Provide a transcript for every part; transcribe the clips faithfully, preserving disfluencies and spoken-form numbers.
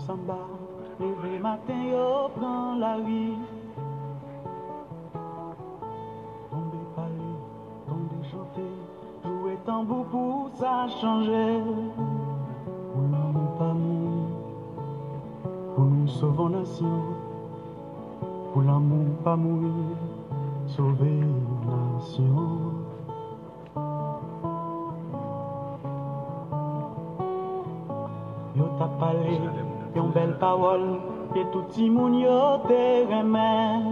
Sanba, leve maten yo pran lari. Tonbe pale, tonbe chante, joure tanbou pou sa chanje. Pou lanmou pa mouri, pou nou sove yon nasyon. Pou lanmou pa mouri, sove yon nasyon. Yo t ap pale yon bèl pawòl ke tout timoun yo te renmen.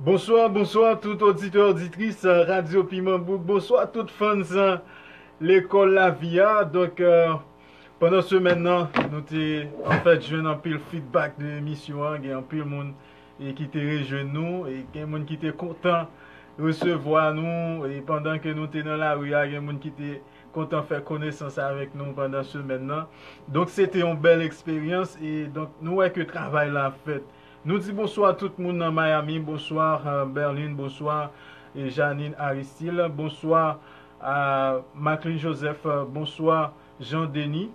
Bonswa, bonswa tout oditè, oditris, euh, Radyo Piman Bouk. Bonswa tout fans, euh, Lekòl Lavi a. Donk, euh, pandan semèn nan, nou te, anfèt, jwenn anpil feedback de emisyon an. Gen anpil moun, e, ki te rejwenn nou, e gen moun ki te kontan resevwa nou, e pandan ke nou te nan lari a, gen moun ki te kontan fè konesans avèk nou pandan semèn nan. Donk, se te yon bèl eksperyans, e donk, nou wè ke travay la ap fèt. Nou di bonswa tout moun nan Miami, bonswa, euh, Berlin, bonswa, e Janine Aristil, bonswa, a Macklin Joseph, euh, bonswa, Jean Denis,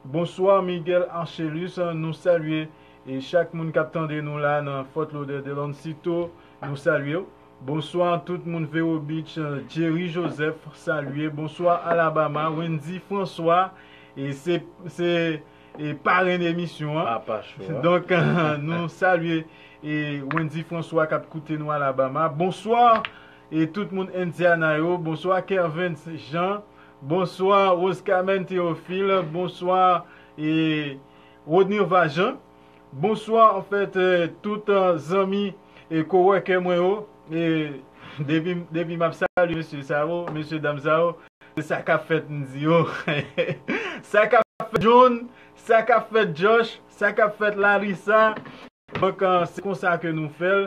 bonswa, Miguel Archelus, euh, nou salye, e chak moun k ap tande nou la nan Fort Lauderdale, Oncito, nou salye w. Bonswa tout moun Vero Beach, euh, Jerry Joseph, salye. Bonswa Alabama, Wendy François, e se, se, e parenn emisyon an. Papa Cho a. Donk, euh, nou salye, e Wendy François k ap koute nou Alabama. Bonswa, e tout moun Indiana yo. Bonswa Kervens Jean. Bonswa Rose Carmen Théophile. Bonswa, e Rodnirva Jean. Bonswa, anfèt, euh, tout, euh, zanmi e kowòkè mwen yo. E depi, depi m ap salye mesye sa yo, mesye dam sa yo, se sa k ap fèt m di yo. Sa k ap fèt John, sa k ap fèt Josh, sa k ap fèt Larissa. Donk, euh, se konsa ke nou fè l.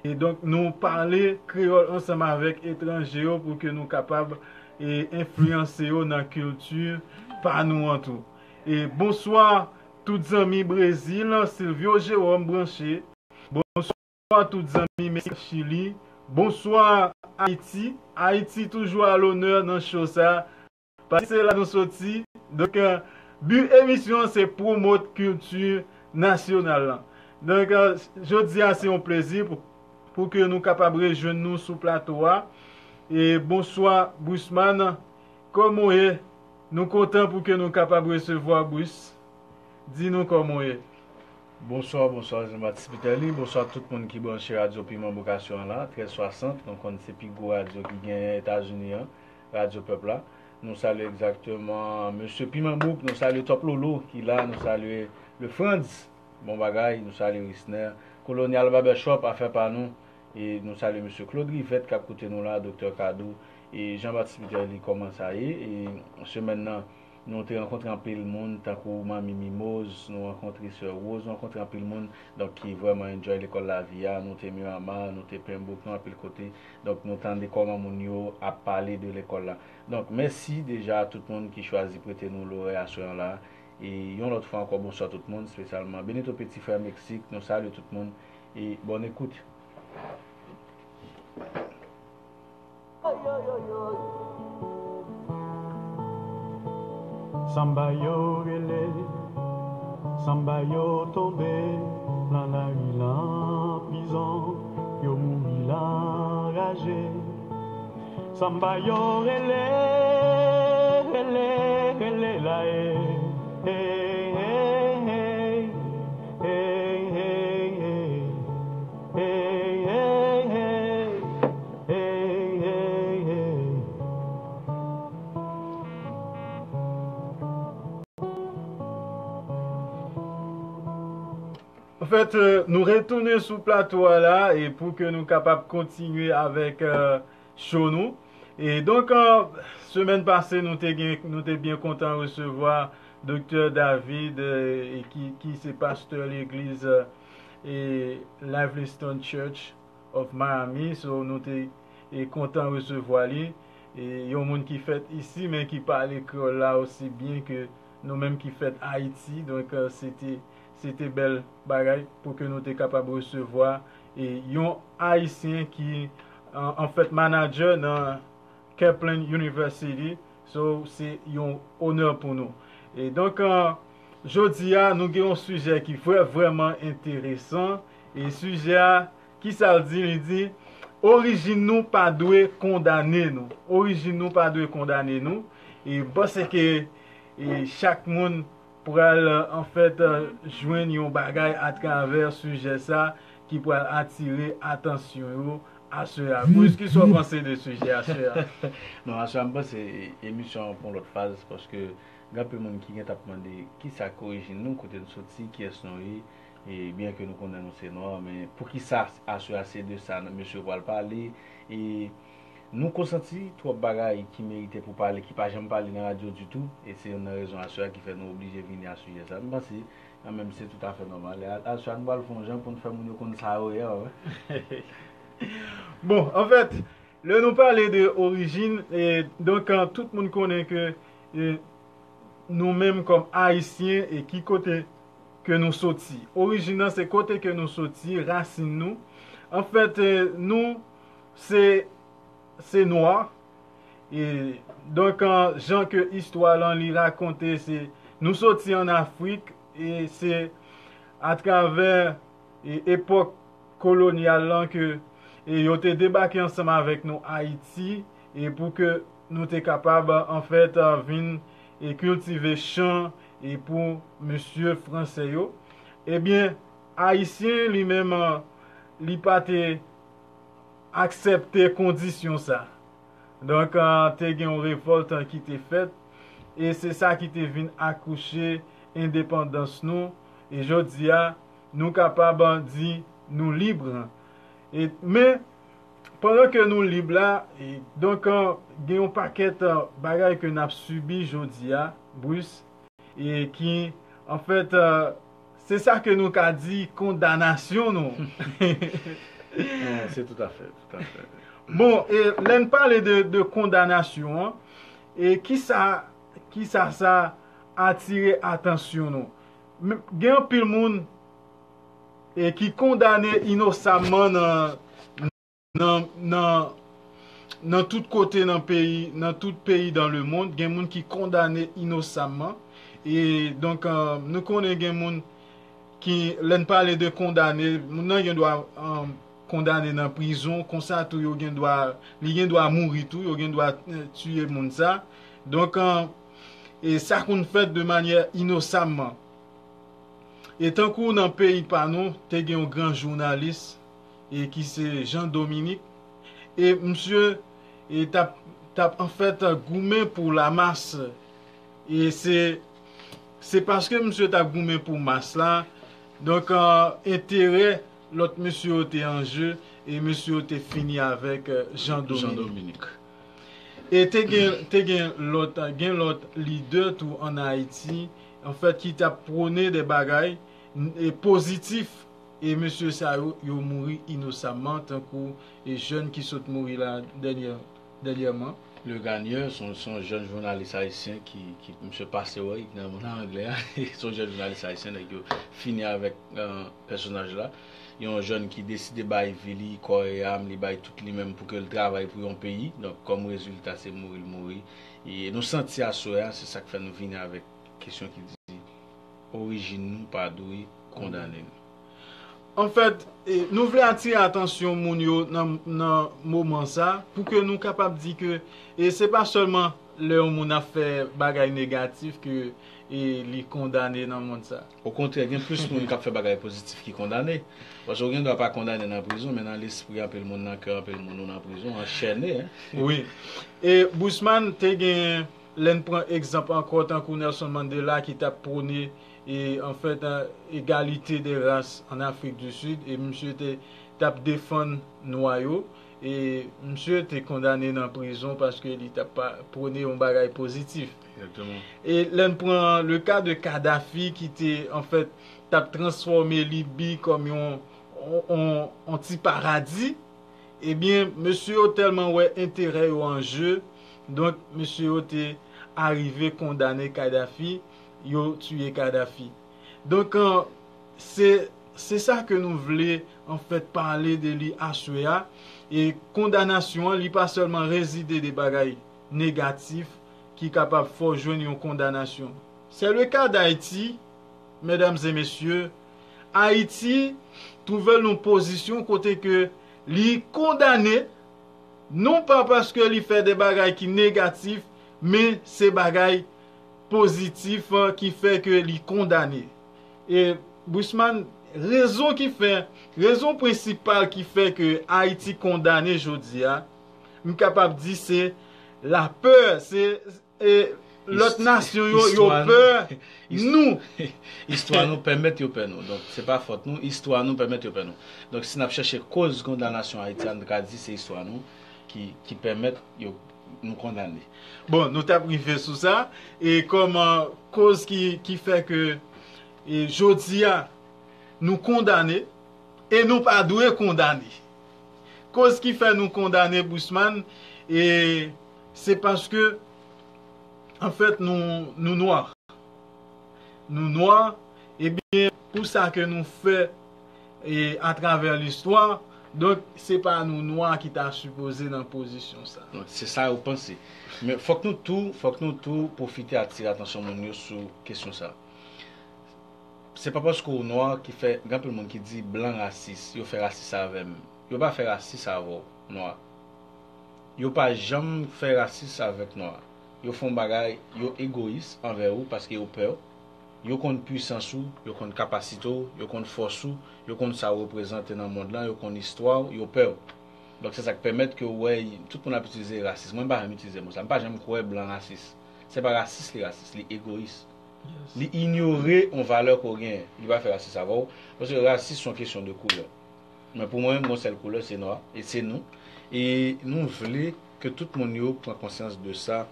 E donk, nou pale kreyòl ansanm avèk etranje yo pou ke nou kapab, e, enfliyanse yo nan kilti pa nou an tou. E bonswa tout zanmi Brezil, Silvio Jérôme branche. Bonswa tout zanmi Meksik, Chili. Bonswa Ayiti. Ayiti toujou a lonè nan show sa. Paske se la nou soti. Donk, euh, bi emisyon an se pwomot kilti nasyonal lan. Donk, euh, jodi a se yon plezi pou, pou ke nou kapab rejwenn nou sou plato a. E bonswa, Brusman. Kòman w ye? Nou kontan pou ke nou kapab resevwa Brus. Di nou kòman w ye. Bonswa, bonswa, Jean Baptiste Peterly. Bonswa tout moun ki branche Radyo Piman Boukasyon an la, trèz swasant. Nou konn se pi gwo radyo ki genyen Etazini an, Radyo Pèp la. Nou salye egzakteman Mesye Piman Bouk, nou salye Top Lolo ki la, nou salye Le Frantz, bon bagay, nou salye Risner, Kolonyal Barbershop, afè pa nou, e nou salye Mesye Claude Rivette k ap koute nou la, Doktè Kado, e Jean Baptiste Peterly, kòman sa ye? E semèn nan, nou te rankontre anpil moun, tankou Manmi Mimoz, nou rankontre Sè Rose, nou rankontre anpil moun, donk, ki vrèman enjoy Lekòl Lavi a. Nou te Miramar, nou te Pembroke, nou anpil kote. Donk, nou tande kòman moun yo ap pale de lekòl la. Donk, mèsi deja a tout moun ki chwazi prete nou lorèy aswè an la. E yon lòt fwa ankò, bonswa tout moun, espesyalman Benito Petit Frère Meksik, nou salye tout moun e bòn ekout. Sanba yo rele, sanba yo tonbe, nan lari, nan prizon, yo mouri nan raje. Sanba yo rele, rele, rele la e. Hey, hey, hey. Hey, hey, hey. Hey, hey, hey. Hey, hey, hey. Anfèt, euh, nou retounen sou plato a la, e pou ke nou kapab kontinye avèk, euh, show nou. E donk, euh, semèn pase, nou te gen, nou te byen kontan resevwa Doktè David, euh, e ki, ki se pastè legliz, euh, e Lively Stone Church of Miami. So, nou te, e, kontan resevwa li. E, yon moun ki fèt isi, men ki pale kreyòl la osi byen ke nou menm ki fèt Ayiti. Donk, euh, se te, se te bèl bagay pou ke nou te kapab resevwa, e, yon Ayisyen ki, an, anfèt, manadjè nan Kaplan University. So, se yon onè pou nou. E donk, eh, jodi a, nou gen yon sijè ki vrè, vrèman enteresan. E sijè a, ki sa l di? Li di, orijin nou pa dwe kondane nou. Orijin nou pa dwe kondane nou. E m panse ke e chak moun pral, anfèt, jwenn yon bagay atravè sijè sa ki pral atire atansyon yo aswè a. Bruce, kisa w panse de sijè aswè a? Non, aswè a, m panse emisyon an pran lòt faz, paske gen anpil moun ki gen t ap mande kisa k orijin nou, kote n soti, kiyès nou ye. E byen ke nou konnen nou se nwa, men poukisa aswè a se de sa mesye yo pral pale? E nou konsanti twòp bagay ki merite pou pale, ki pa janm pale nan radyo ditou. E se youn nan rezon aswè a ki fè nou oblije vini a sijè sa. M panse, kanmenm, se toutafè nòmal. E aswè a, nou pral fè yon jan pou n fè moun yo konn sa yo ye, wi. Bon, anfèt, lè nou pale de orijin, e donk, eh, tout moun konnen ke e nou menm kòm Ayisyen, e ki kote ke nou soti. Orijin nan se kote ke nou soti, rasin nou. Anfèt, eh, nou se se nwa. E donk, eh, jan ke istwa lan li rakonte, se nou soti ann Afrik, e se atravè e epòk kolonyal lan ke e yo te debake ansanm avèk nou Ayiti, e pou ke nou te kapab, anfèt, vin e kiltive chan e pou mesye fransè yo. Ebyen, Ayisyen li menm, li pa te aksepte kondisyon sa. Donk, eh, te gen yon revòlt, eh, ki te fèt, e se sa ki te vin akouche endepandans nou, e jodi a, nou kapab, eh, di nou lib. E, men, pandan ke nou lib la, e, donk, eh, gen yon pakèt, eh, bagay ke n ap sibi jodi a, Bruce, e ki, anfèt, eh, se sa ke nou ka di kondanasyon nou. Eh, se toutafè, toutafè. Bon, e lè n pale de, de kondanasyon an, e kisa, kisa sa atire atansyon nou? M- Gen anpil moun e ki kondane inosamman nan, nan, nan, nan tout kote nan peyi, nan tout peyi dans le monde, gen moun ki kondane inosamman. E donk, eh, nou konnen gen moun ki, lè n pale de kondane, moun nan gen dwa, eh, kondane nan prizon, konsa tou yo gen dwa, li gen dwa mouri tou, yo gen dwa, eh, tiye moun sa. Donk, eh, e sa konn fèt de manyè inosamman. E tankou nan peyi pa nou, te gen yon gran jounalis, e ki se Jean Dominique. E misye, e t ap, t ap anfèt goumen pou lamas. E se, se paske misye t ap goumen pou mas la, donk, eh, enterè lòt mesye yo te an je, e mesye yo te fini avèk, eh, Jean Dominique. E te gen, te gen lòt, gen lòt lidè tou ann Ayiti, anfèt, ki t ap pwone de bagay, n- e pozitif, e mesye sa yo, yo mouri inosamman, tankou e jèn ki sot mouri la dènyè, dènyèman. Le Gagneur, se yon, se yon jèn jounalis ayisyen ki, ki misye pase wè nan, nan anglè a. Se yon jèn jounalis ayisyen, nèg yo fini avèk, eh, pèsonaj la. Yon jèn ki deside bay vi li, kò e am, li bay tout li menm pou ke l travay pou yon peyi. Donk, kòm rezilta, se mouri l mouri. E nou santi aswè a, se sa k fè nou vini avèk kesyon ki di, orijin nou pa dwe kondane nou. Anfèt, e, nou vle atire atansyon moun yo nan, nan moman sa, pou ke nou kapab di ke, e se pa sèlman lè yon moun ap fè bagay negatif ke, e, li kondane nan mond sa. Okontrè, gen plis moun k ap fè bagay pozitif ki kondane. Paske w gen dwa pa kondane nan prizon, men nan lespri anpil moun, nan kè anpil moun, ou nan prizon, anchène, hein. Wi. E Bousman te gen, lè n pran egzanp ankò, tankou Nelson Mandela ki t ap pwone, e, anfèt, eh, egalite de ras an Afrik di Sid, e misye te, t ap defann nwa yo, e misye te kondane nan prizon paske li t ap pa- pwone yon bagay pozitif. Egzakteman. E lè n pran le ka de Kadhafi ki te, anfèt, t ap transfòme Libi kòm yon, yon, yon, yon ti paradi, ebyen, mesye yo tèlman wè enterè yo an je, donk, mesye yo te arive kondane Kadhafi, yo tiye Kadhafi. Donk, eh, se, se sa ke nou vle, anfèt, pale de li aswè a. E kondanasyon an, li pa sèlman rezide de bagay negatif, ki kapab fè w jwenn yon kondanasyon. C'est le cas d'Haïti, mesdames et messieurs. Ayiti twouve l nan pozisyon kote ke li kondane, non pa paske li fè de bagay ki negatif, men se bagay pozitif, eh, ki fè ke li kondane. E Bushman, rezon ki fè, rezon prensipal ki fè ke Ayiti kondane jodi a, m kapab di se lapè, se, e, lòt Ist- nasyon yo, yo istwa nou- pè ist- nou. Istwa nou pèmèt yo pè nou. Donk, se pa fòt nou, istwa nou pèmèt yo pè nou. Donk, si n ap chèche koz kondanasyon Ayiti a, nou ka di se istwa nou ki, ki pèmèt yo, nou kondane. Bon, nou t ap rive sou sa. E kòman koz ki, ki fè ke, e, jodi a, nou kondane e nou pa dwe kondane. Koz ki fè nou kondane Bushman, e se paske, anfèt, nou, nou nwa. Nou nwa, ebyen, pou sa ke nou fè, e atravè listwa, donk, se pa nou nwa ki ta sipoze nan pozisyon sa. Donk, se sa yo panse. Men fòk nou tou, fòk nou tou pwofite atire atansyon moun yo sou kesyon sa. Se pa paske w nwa ki fè, gen anpil moun ki di blan rasis, yo fè rasis avè m. Yo pa fè rasis avè w, nwa. Yo pa janm fè rasis avèk nwa. Yo fè yon bagay, yo egoyis anvè ou paske yo pè w. Yo konn pwisans ou, yo konn kapasite w, yo konn fòs ou, yo konn sa w reprezante nan mond lan, yo konn istwa w, yo pè w. Donk, se sa k pèmèt ke w wè, tout moun ap itilize rasis. Mwen, m pa janm itilize mo sa. M pa janm kwè blan rasis. Se pa rasis li rasis, li egoyis. Li inyore yon valè ke w genyen. Li pa fè rasis avè w. Paske rasis se yon kesyon de koulè. Men pou mwen, yon sèl koulè, se nwa. E se nou. E nou vle ke tout moun yo pran konsyans de sa.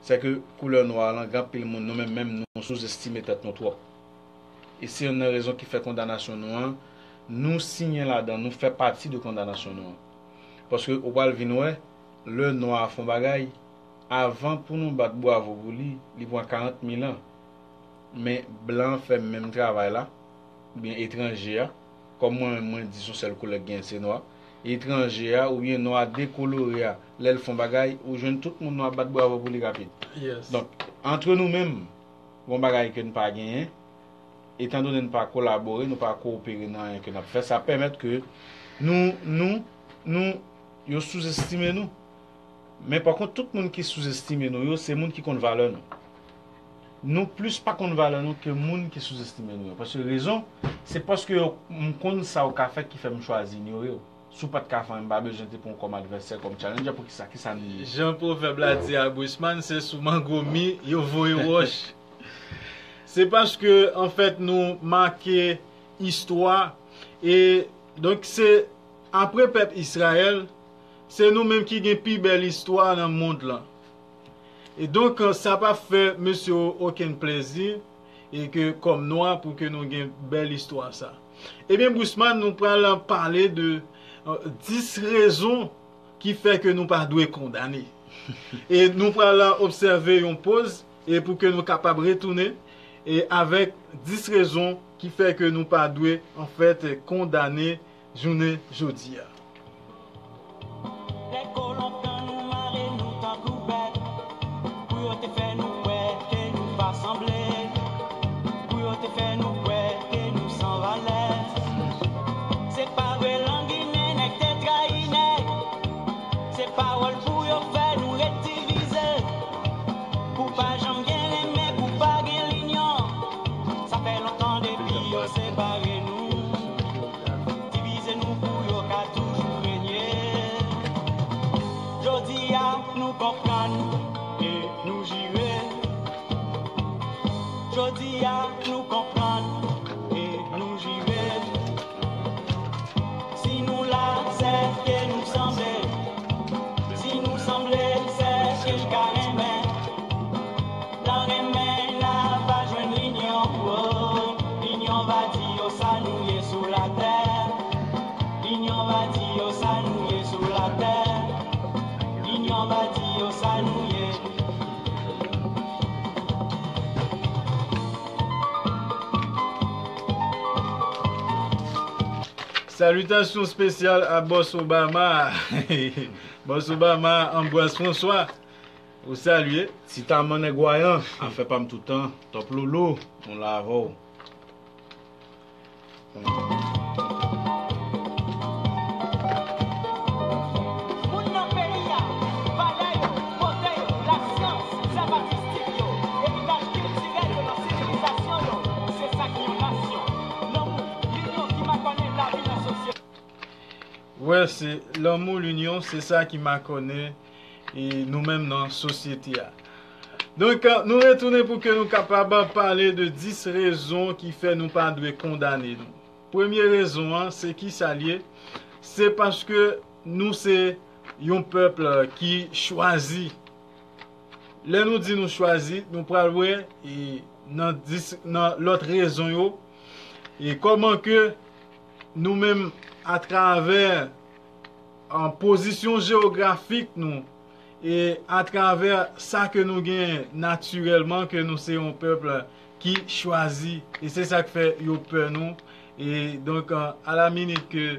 Se ke koulè nwa lan, gen anpil moun, nou menm, menm nou souzestime tèt nou twòp. E se youn nan rezon ki fè kondanasyon nou an, nou siyen ladan, nou fè pati de kondanasyon nou an. Paske ou pral vin wè, lè nwa a fè yon bagay, avan pou nou bat bwavo pou li, li pran karant mil an. Men blan an fè menm travay la, oubyen etranje a, kòm mwen menm mwen di se yon sèl koulè k genyen se nwa, etranje a oubyen nwa dekolore a, lè l fè yon bagay, ou jwenn tout moun nwa ap bat bwavo pou li rapid. Donk, antre nou menm, gon bagay ke n pa genyen, etandone n pa kolabore, nou pa kowopere nan anyen ke n ap fè, sa pèmèt ke nou, nou, nou, yo souzestime nou. Men pa kont, tout moun ki souzestime nou yo, se moun ki konn valè nou. Nou plis pa konn valè nou ke moun ki souzestime nou yo. Paske rezon, se paske yo, m konn sa yo ka fè ki fè m chwazi inyore yo. Si w pa t ka fè anyen, m pa bezwen te pran w kòm advèsè, kòm challenger, poukisa, kisa n ye? Jan pwovèb la di a, Bushman, se sou mango mi yo voye wòch. Se paske, anfèt, nou make istwa. E, donk, se apre pèp Izrayèl, se nou menm ki gen pi bèl istwa nan mond lan. E donk, sa pa fè mesye yo okenn plezi, e ke kòm nwa pou ke nou gen bèl istwa sa. Ebyen, Bushman, nou pral pale de, eh, dis rezon ki fè ke nou pa dwe kondane. E nou pral obsève yon poz, e pou ke nou kapab retounen, e avèk dis rezon ki fè ke nou pa dwe, anfèt, kondane jounen jodi a. Lè kolon pran nou, mare nou tankou bèt, pou yo te fè nou kwè ke nou pa sanble, pou yo te fè nou kwè ke nou san valè. Se pa vre, Langinen nèg te trayi nèg. Se pawòl pou yo fè nou ret divize, pou pa janm gen renmen, pou pa gen linyon. Sa fè lontan depi yo separe nou, divize nou pou yo ka toujou renye. Jodi a, nou konprann e nou jire. Jodi a, nou konprann e nou jire. Si nou la, se ke nou sanble. Si nou sanble, se ke n ka renmen. Nan renmen, n a va jwenn linyon. Oh, linyon va di yo sa nou ye sou latè. Linyon va di yo sa nou ye sou latè. Linyon va di yo sa nou ye. Salitasyon espesyal a Bòs Obama. Bòs Obama, Ambroise François. Ou salye. Ti Taman nèg Wayan, afè pa m toutan, Top Loulou, nou la avè w. Moun nan peyi a, valè yo, kote yo, lasyans, zèv atistik yo, eritaj kiltirèl yo nan sivilizasyon yo, se sa ki yon nasyon. Lanmou, linyon ki makònen lavi nan sosyete. Wè, se lanmou, linyon, se sa ki makònen e nou menm nan sosyete a. Donk, nou retounen pou ke nou kapab pale de dis rezon ki fè nou pa dwe kondane nou. Premye rezon an, se ki sa l ye? Se paske nou se yon pèp ki chwazi. Lè nou di nou chwazi, nou pral wè e nan dis, nan lòt rezon yo, e kòman ke nou menm atravè an pozisyon jewografik nou e atravè sa ke nou genyen natirèlman ke nou se yon pèp ki chwazi e se sa k fè yo pè nou e donk a la minit ke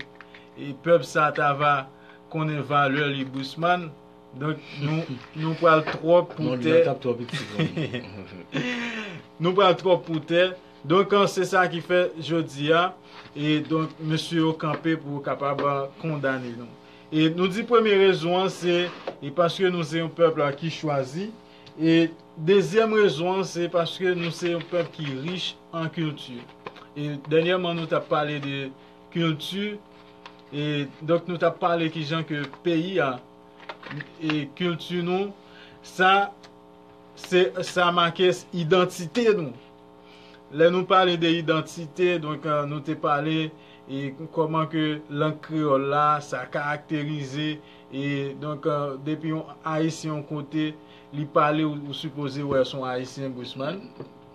e pèp sa ta va konnen valè li Bousman donk nou nou pral twòp pou tè nou pral twòp pou tè Donk, se sa ki fè jodi a, e donk, mesye yo kanpe pou kapab kondane nou. E nou di premye rezon an se e paske nou se yon pèp ki chwazi, e dezyèm rezon an se paske nou se yon pèp ki rich an kilti. E dènyèman nou t ap pale de kilti, e donk nou t ap pale kijan ke peyi a, e kilti nou, sa se sa make idantite nou. Lè nou pale de idantite, donk nou te pale e kòman ke lang kreyòl la sa karakterize e donk depi yon ayisyen yon kote li pale ou sipoze wè son ayisyen Bousman.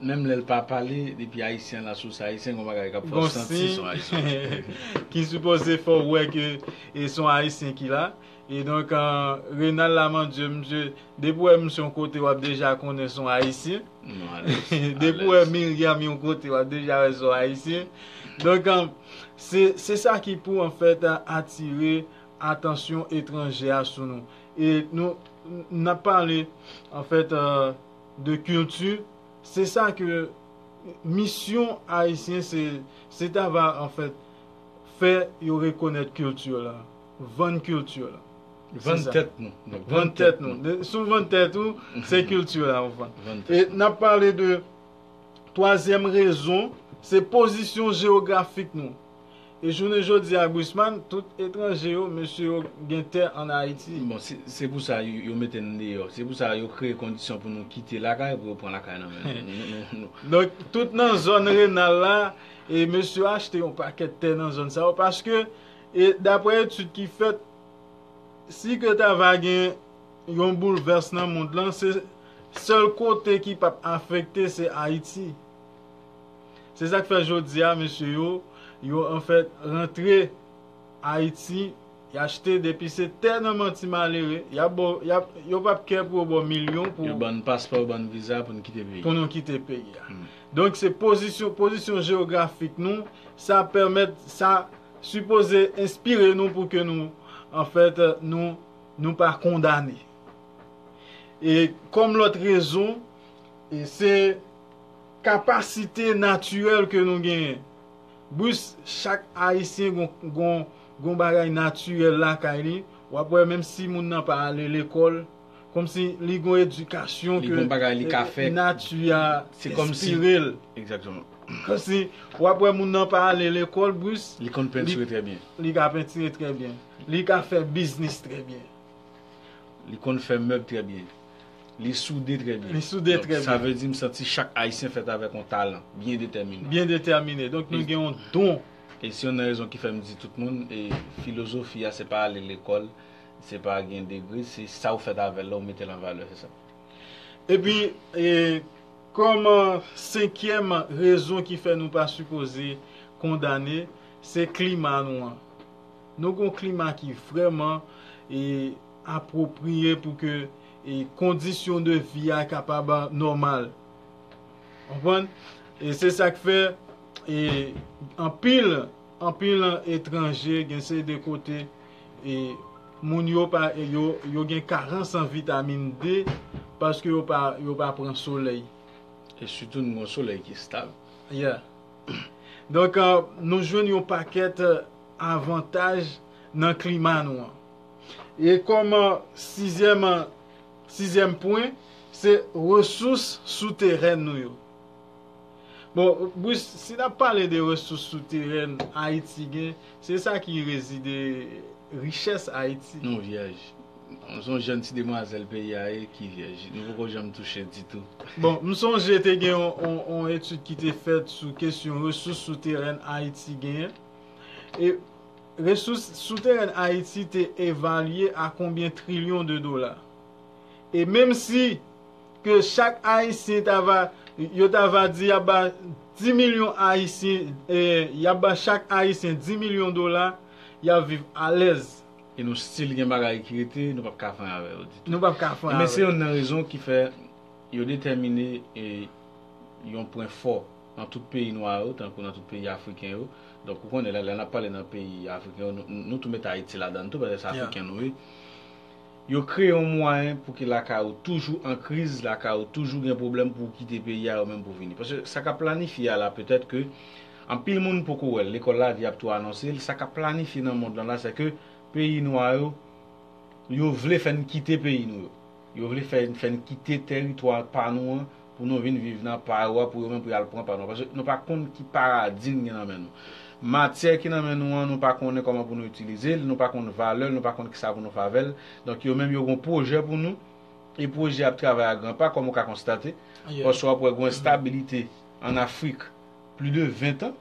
Menm lè l pa pale, depi ayisyen la sou sa ayisyen gon bagay k ap fè w santi son ayisyen. Ki sipoze fè w wè ke e son ayisyen ki la. E donk, Renald Lamandye, misye, depi w wè misye yon kote, w ap deja konnen se yon Ayisyen. Depi w wè Myriam yon kote, w ap deja wè se yon Ayisyen. Donk, se se sa ki pou, anfèt, atire atansyon etranje a sou nou. E nou, n ap pale, anfèt, de kilti. Se sa ke misyon Ayisyen, se se ta va, anfèt, fè yo rekonèt kilti la, vann kilti la. Vann tèt nou. Vann tèt nou. Si w vann tèt ou, se kilti la w vann. E n ap pale de twazyèm rezon, se pozisyon jewografik nou. E jounen jodi a, Grisman, tout etranje yo, mesye yo gen tè ann Ayiti. Bon, se pou sa yo mete n deyò. Se pou sa yo kreye kondisyon pou nou kite lakay, pou yo pran lakay nan men nou. Donk, tout nan zòn Renal la, e mesye yo achte yon pakèt tè nan zòn sa yo, paske, e daprè etid ki fèt, si ke ta va gen yon boulvès nan mond lan, se sèl kote ki p ap afekte, se Ayiti. Se sa k fè jodi a, mesye yo, yo anfèt rantre Ayiti, y achte depi se tè nan manti malere, y ap ba w, y ap, yo p ap kè pou yo ba w milyon pou. Yo ban n paspò, yo ban n viza pou n kite peyi a. Pou nou kite peyi a. Donk, se pozisyon, pozisyon jewografik nou, sa pèmèt, sa sipoze enspire nou pou ke nou, anfèt, nou, nou pa kondane. E kòm lòt rezon, e se kapasite natirèl ke nou genyen. Bwis, chak Ayisyen gon, gon, gon bagay natirèl lakay li. W ap wè, menm si moun nan pa ale lekòl, kòmsi li gon edikasyon ke nati a enspire l. Egzakteman. Kòmsi w ap wè moun nan pa ale lekòl, Bwis. Li konn pentire trè byen. Li ka pentire trè byen. Li ka fè biznis trè byen. Li konn fè mèb trè byen. Li soude trè byen. Li soude trè byen. Sa vle di m santi chak Ayisyen fèt avèk yon talan byen detèmine. Byen detèmine. Donk nou gen yon don. E se youn nan rezon ki fè m di tout moun, e filozofi a se pa ale lekòl, se pa gen degre, se sa ou fèt avè l la ou mete l an valè, se sa. Epi, e, kòm senkyèm rezon ki fè nou pa sipoze kondane, se klima nou an. Nou gen yon klima ki vrèman e, apwopriye pou ke e, kondisyon de vi a kapab nòmal. Konprann? E se sa k fè e, anpil, anpil etranje gen seri de kote e, Moun yo pa, yo, yo gen karans an vitamin D paske yo pa, yo pa pran solèy. E sitou nou gen yon solèy ki estab. Yeah. Donk, euh, nou jwenn yon pakèt, euh, avantaj nan klima nou an. E kòm, euh, sizyèm, euh, sizyèm pwen, se resous souterèn nou yo. Bon, Bruce, si n ap pale de resous souterèn Ayiti gen, se sa ki rezide richès Ayiti. Nou vyèj. Nou se yon jèn ti demwazèl peyi a ye ki vyèj. Nou poko janm touche ditou. Bon, m sonje te gen yon, yon, yon etid ki te fèt sou kesyon resous souterèn Ayiti genyen. E resous souterèn Ayiti te evalye a konbyen trilyon de dola. E menm si ke chak Ayisyen ta va, yo ta va di y ap ba dis milyon Ayisyen, e, y ap ba chak Ayisyen dis milyon dola, y ap viv alèz. E nou still gen bagay ki rete, nou p ap ka fè anyen avè yo ditou. Nou p ap ka fè anyen Men se avè yo. Youn nan rezon ki fè yo detèmine e, yon pwen fò nan tout peyi nwa yo, tankou nan tout peyi afriken yo. Donk, ou konnen, lè, lè n ap pale nan peyi afriken yo, nou, nou tou mete Ayiti ladan l tou, paske se Yeah. Afriken nou ye. Yo kreye yon mwayen pou ke lakay ou toujou an kriz, lakay ou toujou gen pwoblèm pou w kite peyi a, ou menm pou w vini. Paske sa k ap planifye a la, petèt ke anpil moun poko wè l, lekòl lavi ap tou anonse l, sa k ap planifye nan mond lan la, se ke peyi nwa yo, yo vle fè n kite peyi nou yo. Yo vle fè, fè n kite tèritwa pa nou an pou nou vin viv nan pa yo a, pou yo menm pou y al pran pa nou an. Paske nou pa konn ki paradi n gen nan men nou. Matyè ki nan men nou an, nou pa konnen kòman pou nou itilize l, nou pa konn valè l, nou pa konn kisa pou nou fè avè l. Donk yo menm yo gen yon pwojè pou nou, e pwojè ap travay a gran pa, kòm ou ka konstate. Yeah. Paske w ap wè gen yon enstabilite an Afrik plis de ven tan,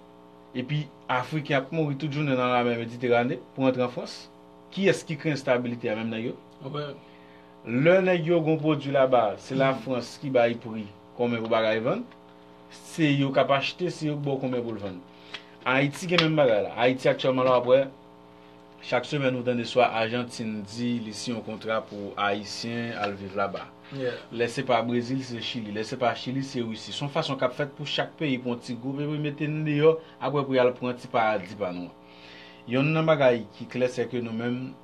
epi Afriken ap mouri tout jounen nan lamè Mediterane pou antre an Frans. Kiyès ki kreye enstabilite a, menm nèg yo? Wè. Lè nèg yo gen yon pwodui laba, se Lafrans ki bay pri, konbyen pou bagay vann, se yo k ap achte, se yo k ba w konbyen pou l vann. Ayiti gen menm bagay la. Ayiti aktyèlman la, w ap wè, chak semèn ou tande swa Ajantin di li siyen yon kontra pou Ayisyen al viv laba. Yeah. Lè se pa Brezil, se Chili. Lè se pa Chili, se Risi. Se yon fason k ap fèt pou chak peyi pran ti gwoup epi mete n deyò, apre pou y al pran ti paradi pa nou an. Yonn nan bagay ki klè, se ke nou menm,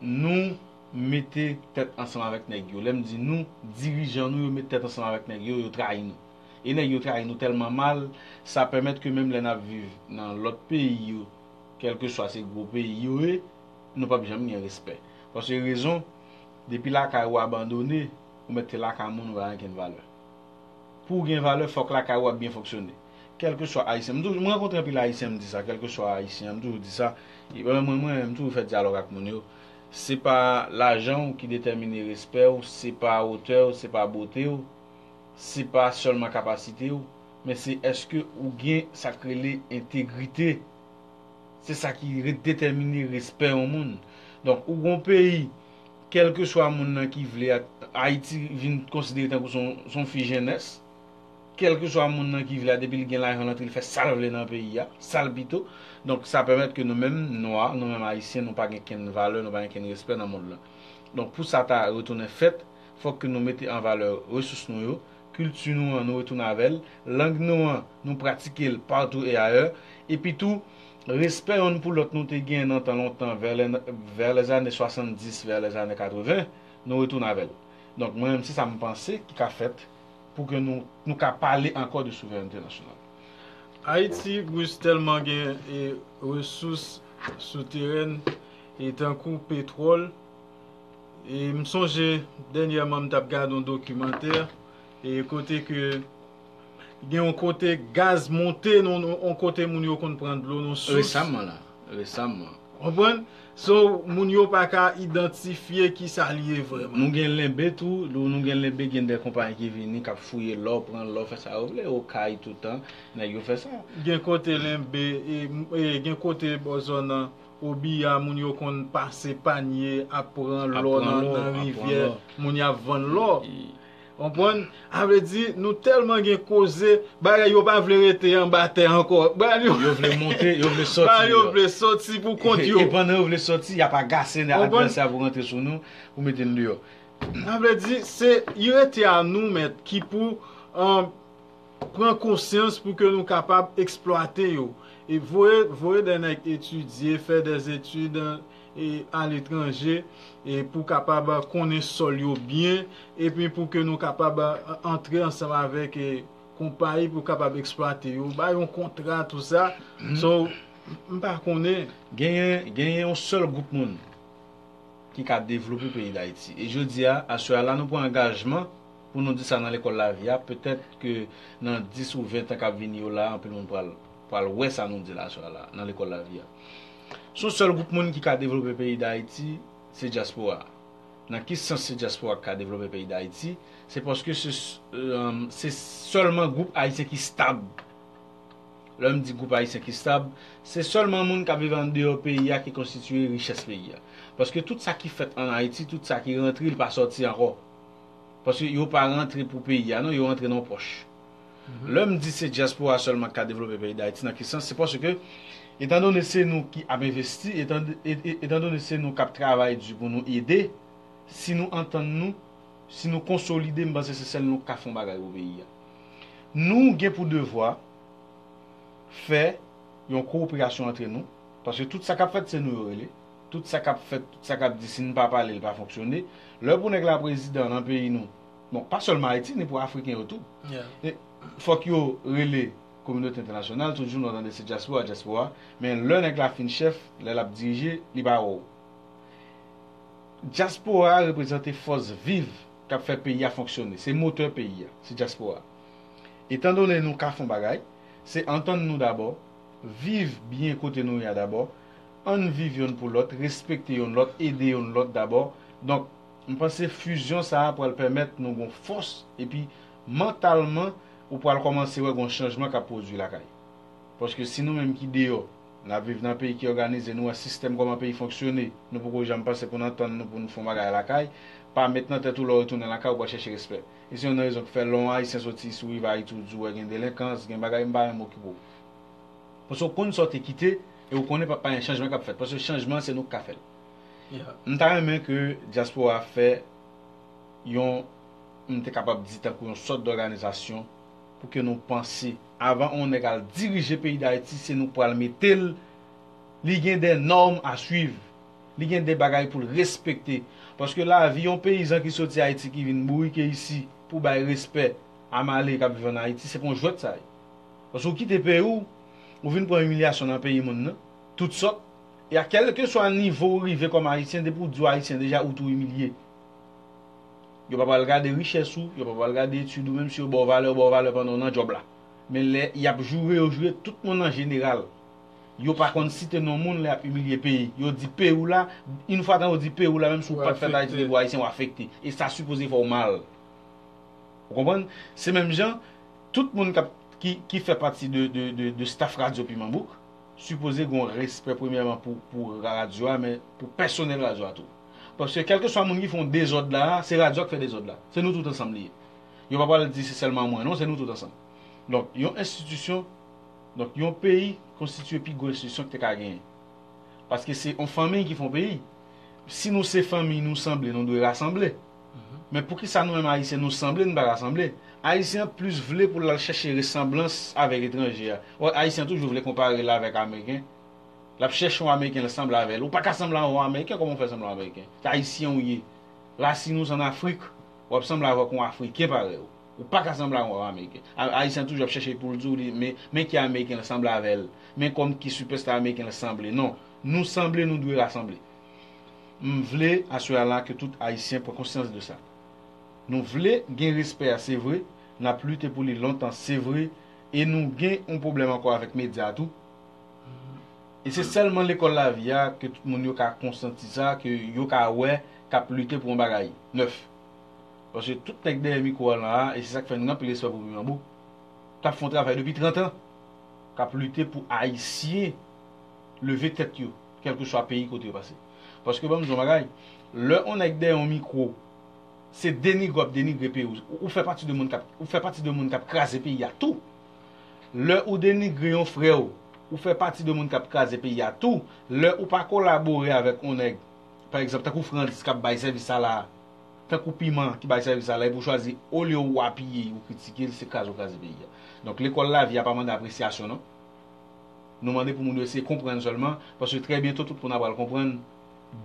nou mete tèt ansanm avèk nèg yo. Lè m di nou, dirijan nou yo met tèt ansanm avèk nèg yo, yo trayi nou. E nèg yo trayi nou tèlman mal, sa pèmèt ke menm lè n ap viv nan lòt peyi yo, kèlkeswa se gwo peyi yo ye, nou p ap janm gen respè. Paske rezon, depi lakay ou abandone, ou mèt te lakay moun, ou pa gen okenn valè. Pou w gen valè, fòk lakay ou ap byen fonksyone. Kèlkeswa Ayisyen, m toujou, m rankontre anpil Ayisyen, m di sa, kèlkeswa Ayisyen, m toujou di sa. E mwen, mwen, mwen, m toujou fè dyalòg ak moun yo. Se pa lajan w ki detèmine respè w, se pa wotè w, se pa bote w, se pa sèlman kapasite w, men se èske ou gen sa k rele entegrite. Se sa ki re-, detèmine respè yon moun. Donk, ou gon peyi, kèlkeswa moun nan ki vle a, Ayiti vin konsidere tankou se yon, se yon fi jenès. Kèlkeswa moun nan ki vle a, depi l gen lajan, l antre, l fè sa l vle nan peyi a, sa l pito. Donk, sa pèmèt ke nou menm, nwa, nou menm Ayisyen, nou pa gen kenn valè, nou pa gen kenn respè nan mond lan. Donk, pou sa ta retounen fèt, fòk ke nou mete an valè resous nou yo, kilti nou an, nou retounen avè l, lang nou an, nou pratike l partou e ayè, epi tou, respè yonn pou lòt nou te gen nan tan lontan, vè lè, vè lèzane swasanndis, vè lèzane katreven, nou retounen avè l. Donk, mwen menm, se sa m panse ki ka fèt pou ke nou, nou ka pale ankò de souverènte nasyonal. Ayiti, Bruce, tèlman gen e, resous souterèn, e tankou petwòl. E m sonje dènyèman m t ap gade yon dokimantè, e kote ke gen yon kote gaz monte, non, non, yon kote moun yo konn pran dlo, non sous. Resaman la, resaman. Konprann? So, moun yo pa ka idantifye ki sa l ye vrèman. Nou gen lenbe tou, nou, nou gen lenbe, gen de konpayi ki vini, k ap fouye lò, pran lò, fè sa yo vle, Okay toutan, nèg yo fè sa. Gen kote lenbe, e, e, gen kote bò zòn nan, Obiya, moun yo konn pase panye, ap pran Ap lò pran nan, lò, nan ap pran rivyè, lò. Moun y ap vann lò. Konprann? A vle di, nou tèlman gen koze, bagay yo pa vle rete anba tè ankò. Bagay yo, Yo vle monte, yo vle sòti. Bagay yo yo. vle sòti pou kont yo. E pandan yo vle sòti, y ap agase Konprann? advèsè pou rantre sou nou, pou mete n deyò. A vle di, se, li rete a nou mèt ki pou, an, pran konsyans pou ke nou kapab eksplwate yo. E voye, voye de nèg etidye, fè de etid, e, aletranje, e, pou kapab konnen sòl yo byen, epi pou ke nou kapab, a, antre ansanm avèk, e, konpayi pou kapab eksplwate yo, ba yon kontra, tou sa. So, m pa konnen. Genyen, genyen yon sèl gwoup moun ki ka devlope peyi Dayiti. E jodi a, aswè a la, nou pran angajman pou nou di sa nan lekòl lavi a. Petèt ke nan dis ou ven tan k ap vini yo la, anpil moun pral, pral wè sa nou di la aswè a la, nan lekòl lavi a. Se yon sèl gwoup moun ki ka devlope peyi Dayiti, se dyaspora. Nan ki sans se dyaspora ki ka devlope peyi Dayiti? Se paske se, s- um, se sèlman gwoup ayisyen ki stab. Lè m di gwoup ayisyen ki stab, se sèlman moun k ap viv andeyò peyi a ki konstitiye richès peyi a. Paske tout sa ki fèt ann Ayiti, tout sa ki rantre, li pa sòti ankò. Paske yo pa rantre pou peyi a, non, yo rantre nan pòch. Lè m di se dyaspora sèlman ki ka devlope peyi Dayiti, nan ki sans? Se paske, etandone se nou ki ap envesti, etan, e- e- etandone se nou k ap travay di pou nou ede, si nou antann nou, si nou konsolide, m panse se sèl nou k ka fè yon bagay pou peyi a. Nou gen pou devwa fè yon kowoperasyon antre nou, paske tout sa k ap fèt, se nou yo rele. Tout sa k ap fèt, tout sa k ap di, si n pa pale, li pa fonksyone. Lè pou nèg la prezidan nan peyi nou, bon, pa sèlman Ayiti, ni pou Afriken yo tou. E fòk yo rele kominote entènasyonal, tout jounen w tande se dyaspora, dyaspora. Men lè nèg la fin chèf, lè l ap dirije, li pa wè w. Dyaspora a reprezante fòs viv k ap fè peyi a fonksyone. Se motè peyi a, se dyaspora a. Etandone nou ka fè yon bagay, se antann nou dabò, viv byen kote nou ye a dabò, ann viv yonn pou lòt, respekte yonn lòt, ede yonn lòt dabò. Donk, m panse fizyon sa a pral pèmèt nou gon fòs, epi mantalman, ou pral kòmanse wè gon chanjman k ap pwodui lakay. Paske si nou menm ki deyò, n ap viv nan peyi ki òganize, nou wè sistèm kòman peyi fonksyone, nou poko janm panse pou n antann nou pou nou fè yon bagay lakay, pa met nan tèt ou lè w retounen lakay ou pral chèche respè. E se youn nan rezon ki fè lè yon Ayisyen soti sou rive Ayiti ou di w wè gen delenkans, gen bagay, m pa menm okipe w. Paske w konn sa w te kite e w konnen p ap pa gen chanjman k ap fèt. Paske chanjman se nou k ka fè l. M ta renmen ke dyaspora a fè yon, m te kapab di tankou yon sòt dòganizasyon pou ke nou panse. Avan yon nèg al dirije peyi Dayiti, se nou k pral mete l, li gen de nòm a swiv. Li gen de bagay pou l respekte. Paske lavi yon peyizan ki soti Ayiti ki vin bourike isi pou bay respè a malere k ap viv ann Ayiti, se pa yon jwèt sa ye. Paske w kite peyi w, ou vin pran imilyasyon nan peyi moun nan, tout sòt. E a kèlkeswa nivo ou rive kòm Ayisyen, depi w di w Ayisyen deja, ou tou imilye. Yo pa pral gade richès ou, yo pa pral gade etid ou, menm si yo ba w valè, yo ba w valè pandan w nan djòb la. Men lè y ap joure, yo joure tout moun an jeneral. Yo pa konn site non moun lè y ap imilye peyi. Yo di peyi w la, yon fwa tan yo di peyi w la, menm si w pa t fèt Ayiti depi w Ayisyen, w afekte. E sa sipoze fè w mal. Ou konprann? Se menm jan, tout moun k ap, ki, ki fè pati de, de, de, de staff Radyo Piman Bouk, sipoze gen yon respè premyèman pou, pou radyo a, men pou pèsonèl radyo a tou. Paske kèlkeswa moun ki fè yon dezòd la a, se radyo a k fè dezòd la. Se nou tout ansanm li ye. Yo pa pral di se sèlman mwen, non, se nou tout ansanm. Donk, yon enstitisyon, donk, yon peyi konstitiye pi gwo enstitisyon ki te ka genyen. Paske se yon fanmiy ki fè yon peyi. Si nou se fanmiy, nou sanble, nou dwe rasanble. Men poukisa nou menm Ayisyen, nou sanble, nou pa rasanble? Ayisyen an plis vle pou l al chèche resanblans avèk etranje a. Wè, Ayisyen an toujou vle konpare l avèk Ameriken. L ap chèche yon Ameriken, l sanble avè l. Ou pa ka sanble avè yon Ameriken, kòman w fè sanble yon Ameriken? Se Ayisyen ou ye. Rasin ou se ann Afrik, w ap sanble avèk yon Afriken parèy ou. Ou pa ka sanble avè yon Ameriken. A- Ayisyen an toujou ap chèche pou l di w, li, men, men ki Ameriken l sanble avè l. Men kòm ki sipèsta Ameriken l sanble. Non. Nou sanble, nou dwe rasanble. M vle, aswè a la, ke tout Ayisyen pran konsyans de sa. Nou vle gen respè a, se vre, n ap lite pou li lontan, se vre, e nou gen yon pwoblèm ankò avèk medya tou. E se sèlman lekòl lavi a ke tout moun yo ka konsanti sa, ke yo ka wè, k ap lite pou yon bagay nèf. Paske tout nèg dèyè mikwo a la a, e se sa k fè n gen anpil respè pou Piman Bouk, k ap fè yon travay depi trant an, k ap lite pou Ayisyen leve tèt yo, kèlkeswa peyi kote yo pase. Paske ban m di w yon bagay, lè yon nèg dèyè yon mikwo, se denigre w ap denigre peyi w. Ou, ou fè pati de moun k ap, ou fè pati de moun k ap kraze peyi a tou. Lè ou denigre yon frè w, ou fè pati de moun k ap kraze peyi a tou. Lè ou pa kolabore avèk yon nèg, pa egzanp, tankou Frantz k ap bay sèvis sa la a, tankou Piman ki bay sèvis sa la, epi w chwazi, olye w apiye l, ou kritike l, se kraze w kraze peyi a. Donk, lekòl lavi a pa mande apresyasyon, non. Nou mande pou moun yo eseye konprann sèlman, paske trè byento tout moun ap pral konprann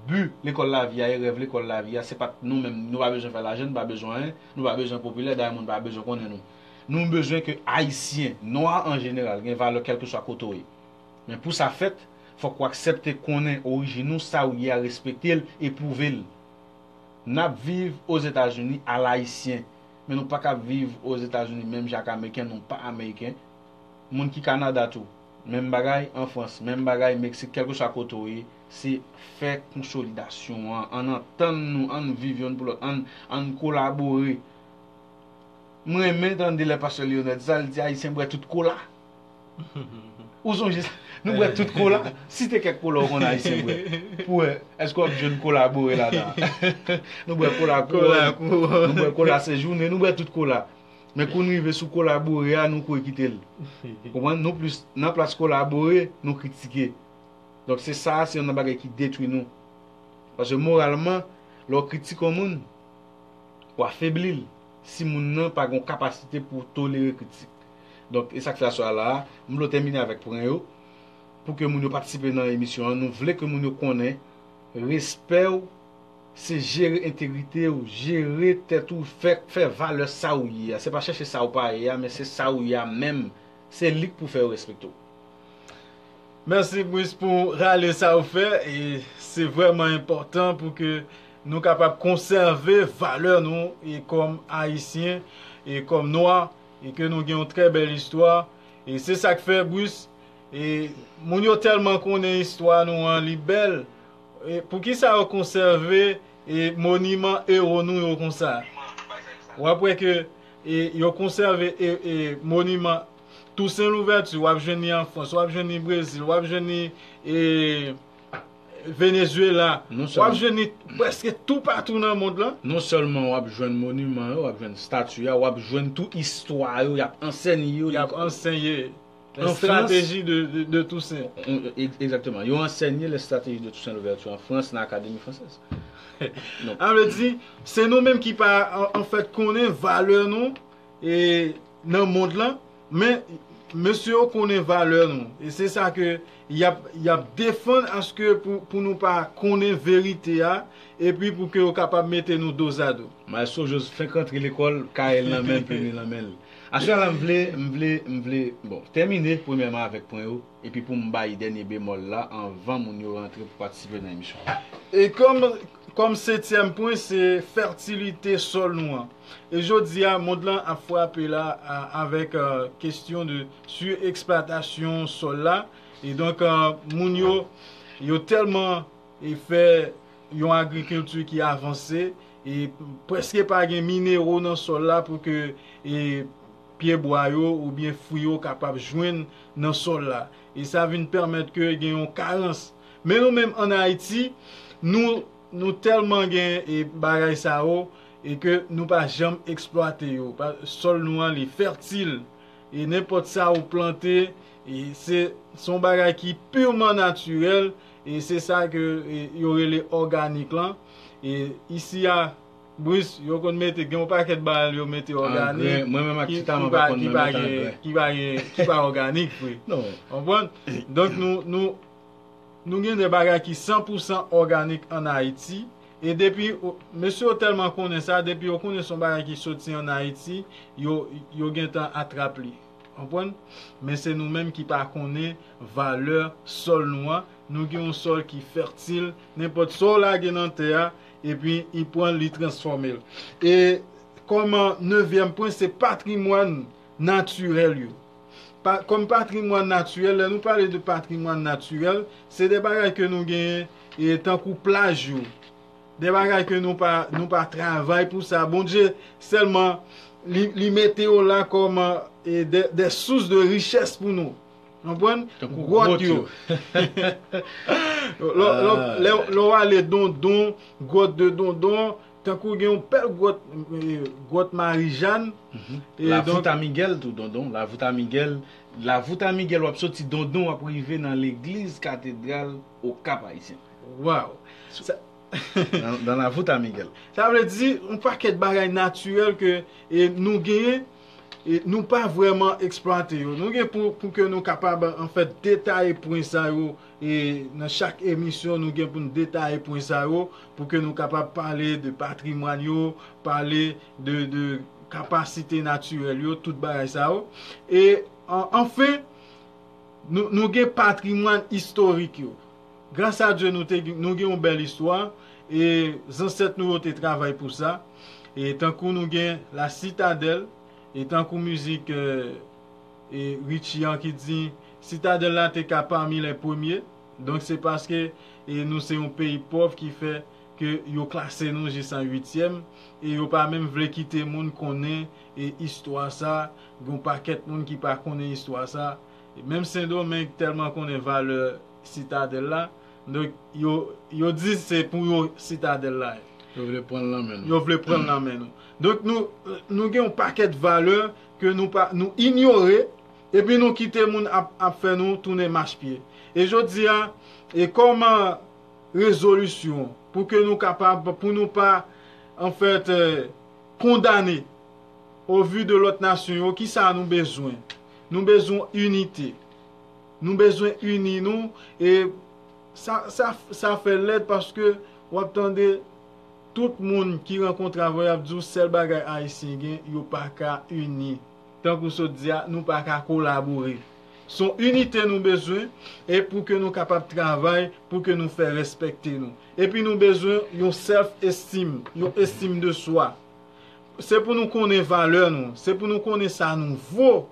bi lekòl lavi a e rèv lekòl lavi a, se pa t nou menm, nou pa bezwen fè lajan, nou pa bezwen anyen, nou pa bezwen popilè, dayè moun pa bezwen konnen nou. Nou bezwen ke Ayisyen, nwa an jeneral, gen valè kèlkeswa kote w ye. Men pou sa fèt, fòk ou aksepte konnen orijin ou, sa ou ye a, respekte l e pwouve l. N ap viv Ozetazini alayisyen, men nou pa ka viv Ozetazini menm jan ak Ameriken, nou pa Ameriken. Moun ki Kanada tou, menm bagay, an Frans, menm bagay, Meksik, kèlkeswa kote w ye, se fè konsolidasyon an, ann antann nou, ann viv yonn pou lòt, ann, ann kolabore. M renmen tande lè pastè Leonard di sa, li di Ayisyen bwè tout kola. Ou sonje sa? Nou bwè tout kola. Site kèk kola ou konn Ayisyen bwè. Pou wè, èske w ap jwenn kola bore ladan? Nou bwè kola kouwòn, nou bwè kola sejounen, nou bwè tout kola. Men kou n rive sou kola bore a, nou kouri kite l. Konprann? Nou plis, nan plas kola bore, nou kritike. Donk, se sa a, se youn nan bagay ki detwi nou. Paske moralman, lè w kritike yon moun, w afebli l si moun nan pa gen kapasite pou tolere kritik. Donk, e sa k fè aswè a la a, m vle w tèmine avèk pwen yo, pou ke moun yo patisipe nan emisyon an. Nou vle ke moun yo konnen respè w, se jere entegrite w, jere tèt ou, fè, fè valè sa ou ye a. Se pa chèche sa ou pa ye a, men se sa ou ye a menm. Se li k pou fè yo respekte w. Mèsi, Brice, pou rale sa ou fè. E se vrèman enpòtan pou ke nou kapab konsève valè nou e kòm Ayisyen e kòm Nwa, e ke nou gen yon trè bèl istwa. E se sa k fè, Brice, e moun yo tèlman konnen istwa nou an, li bèl. E poukisa yo konsève e moniman ewo nou yo konsa? W ap wè ke e, yo konsève e, e, moniman Tousen Louvèti, w ap jwenn li an Frans, w ap jwenn li Brezil, w ap jwenn li e, Venezuela, w ap jwenn li prèske toupatou nan mond lan. Non sèlman w ap jwenn moniman yo, w ap jwenn stati a, w ap jwenn tou istwa yo, y ap ansènye yo. Y ap ansènye. An Frans, estrateji de, de, de Tousen. Egzakteman. Yo ansènye les stratégies de Toussaint Louverture an Frans nan Akademi Fransèz. Donk, sa vle di, se nou menm ki pa, an, anfèt, konnen valè nou e, nan mond lan, men mesye yo konnen valè nou. E se sa ke y ap, y ap defann aske pou, pou nou pa konnen verite a, epi pou ke yo kapab mete nou dozado. Maestro Joseph fenk rantre lekòl, kayè l nan men l, plim li nan men l. Aswè a la, m vle, m vle, m vle, bon, tèmine premyèman avèk pwen yo, epi pou m bay dènye bemòl la anvan moun yo rantre pou patisipe nan emisyon an. E kòm, kòm setyèm pwen, se fètilite sòl nou an. E jodi a, mond lan ap frape la, a, avèk, e, kesyon de sireksplwatasyon sòl la. E donk, e, moun yo, yo tèlman e fè yon agrikilti ki avanse, e prèske pa gen minero nan sòl la pou ke, e, pyebwa yo oubyen fwi yo kapab jwenn nan sòl la. E sa vin pèmèt ke gen yon karans. Men nou menm ann Ayiti, nou, nou tèlman gen, e, bagay sa yo, e ke nou pa janm eksplwate yo. Pa, sòl nou an, li fètil. E nenpòt sa ou plante, e se, se yon bagay ki piman natirèl, e se sa ke, e, yo rele òganik lan. E isi a, Brice, yo konn mete, gen yon pakèt bagay yo mete òganik, ki, ki pa, ki pa gen, ki pa gen, ki pa òganik vre. Konprann? Donk, nou, nou, nou gen de bagay ki san pou san òganik ann Ayiti. E depi, o, mesye yo tèlman konnen sa, depi yo konnen se yon bagay ki soti ann Ayiti, yo, yo gentan atrap li. Konprann? Men se nou menm ki pa konnen valè sòl nou an. Nou gen yon sòl ki fètil, nenpòt sa w lage nan tè a, epi li pran l, li transfòme l. E kòm nevyèm pwen, se patrimwàn natirèl yo. Pa, kòm patrimwàn natirèl, lè nou pale de patrimwàn natirèl, se de bagay ke nou genyen, e tankou plaj yo. De bagay ke nou pa, nou pa travay pou sa. Bondye sèlman, li, li mete yo la kòm, e, de, de sous de richès pou nou. Konprann? Tankou gwòt yo. Lè, lè, lè, lè w ale Dondon, gwòt de Dondon, tankou gen yon bèl gwòt, e, gwòt Marijàn. E donk, Lavouta Miguel tou, Dondon. Lavouta Miguel. Lavouta Miguel, w ap soti Dondon, w ap rive nan legliz katedral Okap Ayisyen. Waw! Sa, nan, nan Lavouta Miguel. Sa vle di, yon pakèt bagay natirèl ke, e, nou genyen. e nou pa vrèman eksplwate yo. Nou gen pou, pou ke nou kapab, anfèt, detaye pwen sa yo, e nan chak emisyon, nou gen pou n detaye pwen sa yo, pou ke nou kapab pale de patrimwàn yo, pale de, de kapasite natirèl yo, tout bagay sa yo. E, an, anfen, nou, nou gen patrimwàn istorik yo. Gras a Dye, nou te, nou gen yon bèl istwa, e zansèt nou yo te travay pou sa. E tankou nou gen La Citadelle, e tankou mizik, e, e Richie an ki di, Sitadèl la te ka pami lè premye. Donk, se paske, e, nou se yon peyi pòv ki fè ke yo klase nou jis an uityèm, e yo pa menm vle kite moun konnen, e, istwa sa. Gen yon pakèt moun ki pa konnen istwa sa. E menm Sendomeng tèlman konnen valè Sitadèl la, donk, yo, yo di se pou yo Sitadèl la ye. Yo vle pran l nan men nou. Yo vle pran l nan men nou. Donk, nou, nou gen yon pakèt valè ke nou pa, nou inyore, epi nou kite moun ap, ap fè nou tounen machpye. E jodi a, e kòm, e, rezolisyon, pou ke nou kapab, pou nou pa, anfèt, e, kondane, o vu de lòt nasyon yo, kisa nou bezwen? Nou bezwen inite. Nou bezwen ini nou, e sa, sa, sa fè lèd paske w ap tande tout moun ki rankontre avè w, y ap di w sèl bagay Ayisyen gen, yo pa ka ini. Tankou sot di a, nou pa ka kolabore. Se yon inite nou bezwen, e pou ke nou kapab travay, pou ke nou fè respekte nou. Epi nou bezwen yon self esteem, yon estim de swa. Se pou nou konnen valè nou, se pou nou konnen sa nou vo,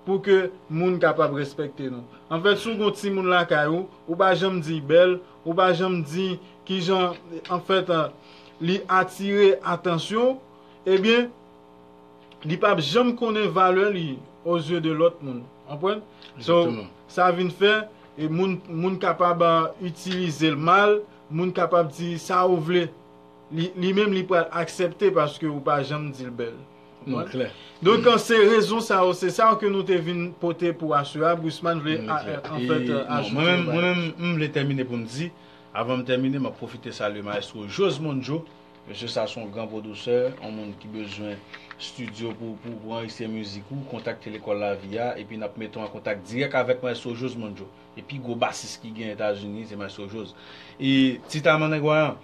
pou ke moun kapab respekte nou. Anfèt, si w gen yon timoun lakay ou, ou pa janm di l bèl, ou pa janm di kijan, anfèt, e, li atire atansyon, ebyen, li p ap janm konnen valè li o zye de lòt moun. Konprann? So, sa vin fè, e, moun, moun kapab, e, itilize l mal, moun kapab di sa ou vle. Li, li menm, li pral aksepte paske ou pa janm di l bèl. Non, klè. Donk, se rezon sa yo, se sa yo ke nou te vin pote pou aswè a. Gusman vle, anfèt, ajoute yon bagay. Mwen menm, mwen menm, m vle tèmine pou m di, avan m tèmine, m ap pwofite salye Maestro Jose Mondjo. Mesye sa se yon gran pwodisè, yon moun ki bezwen estidyo pou, pou, pou anrejistre mizik ou, kontakte Lekòl Lavi a, epi n ap mete w an kontak dirèk avèk Maestro Jose Mondjo. E pi gwo basis ki gen Etazini, se Maestro Jose. E Tita Manegwa,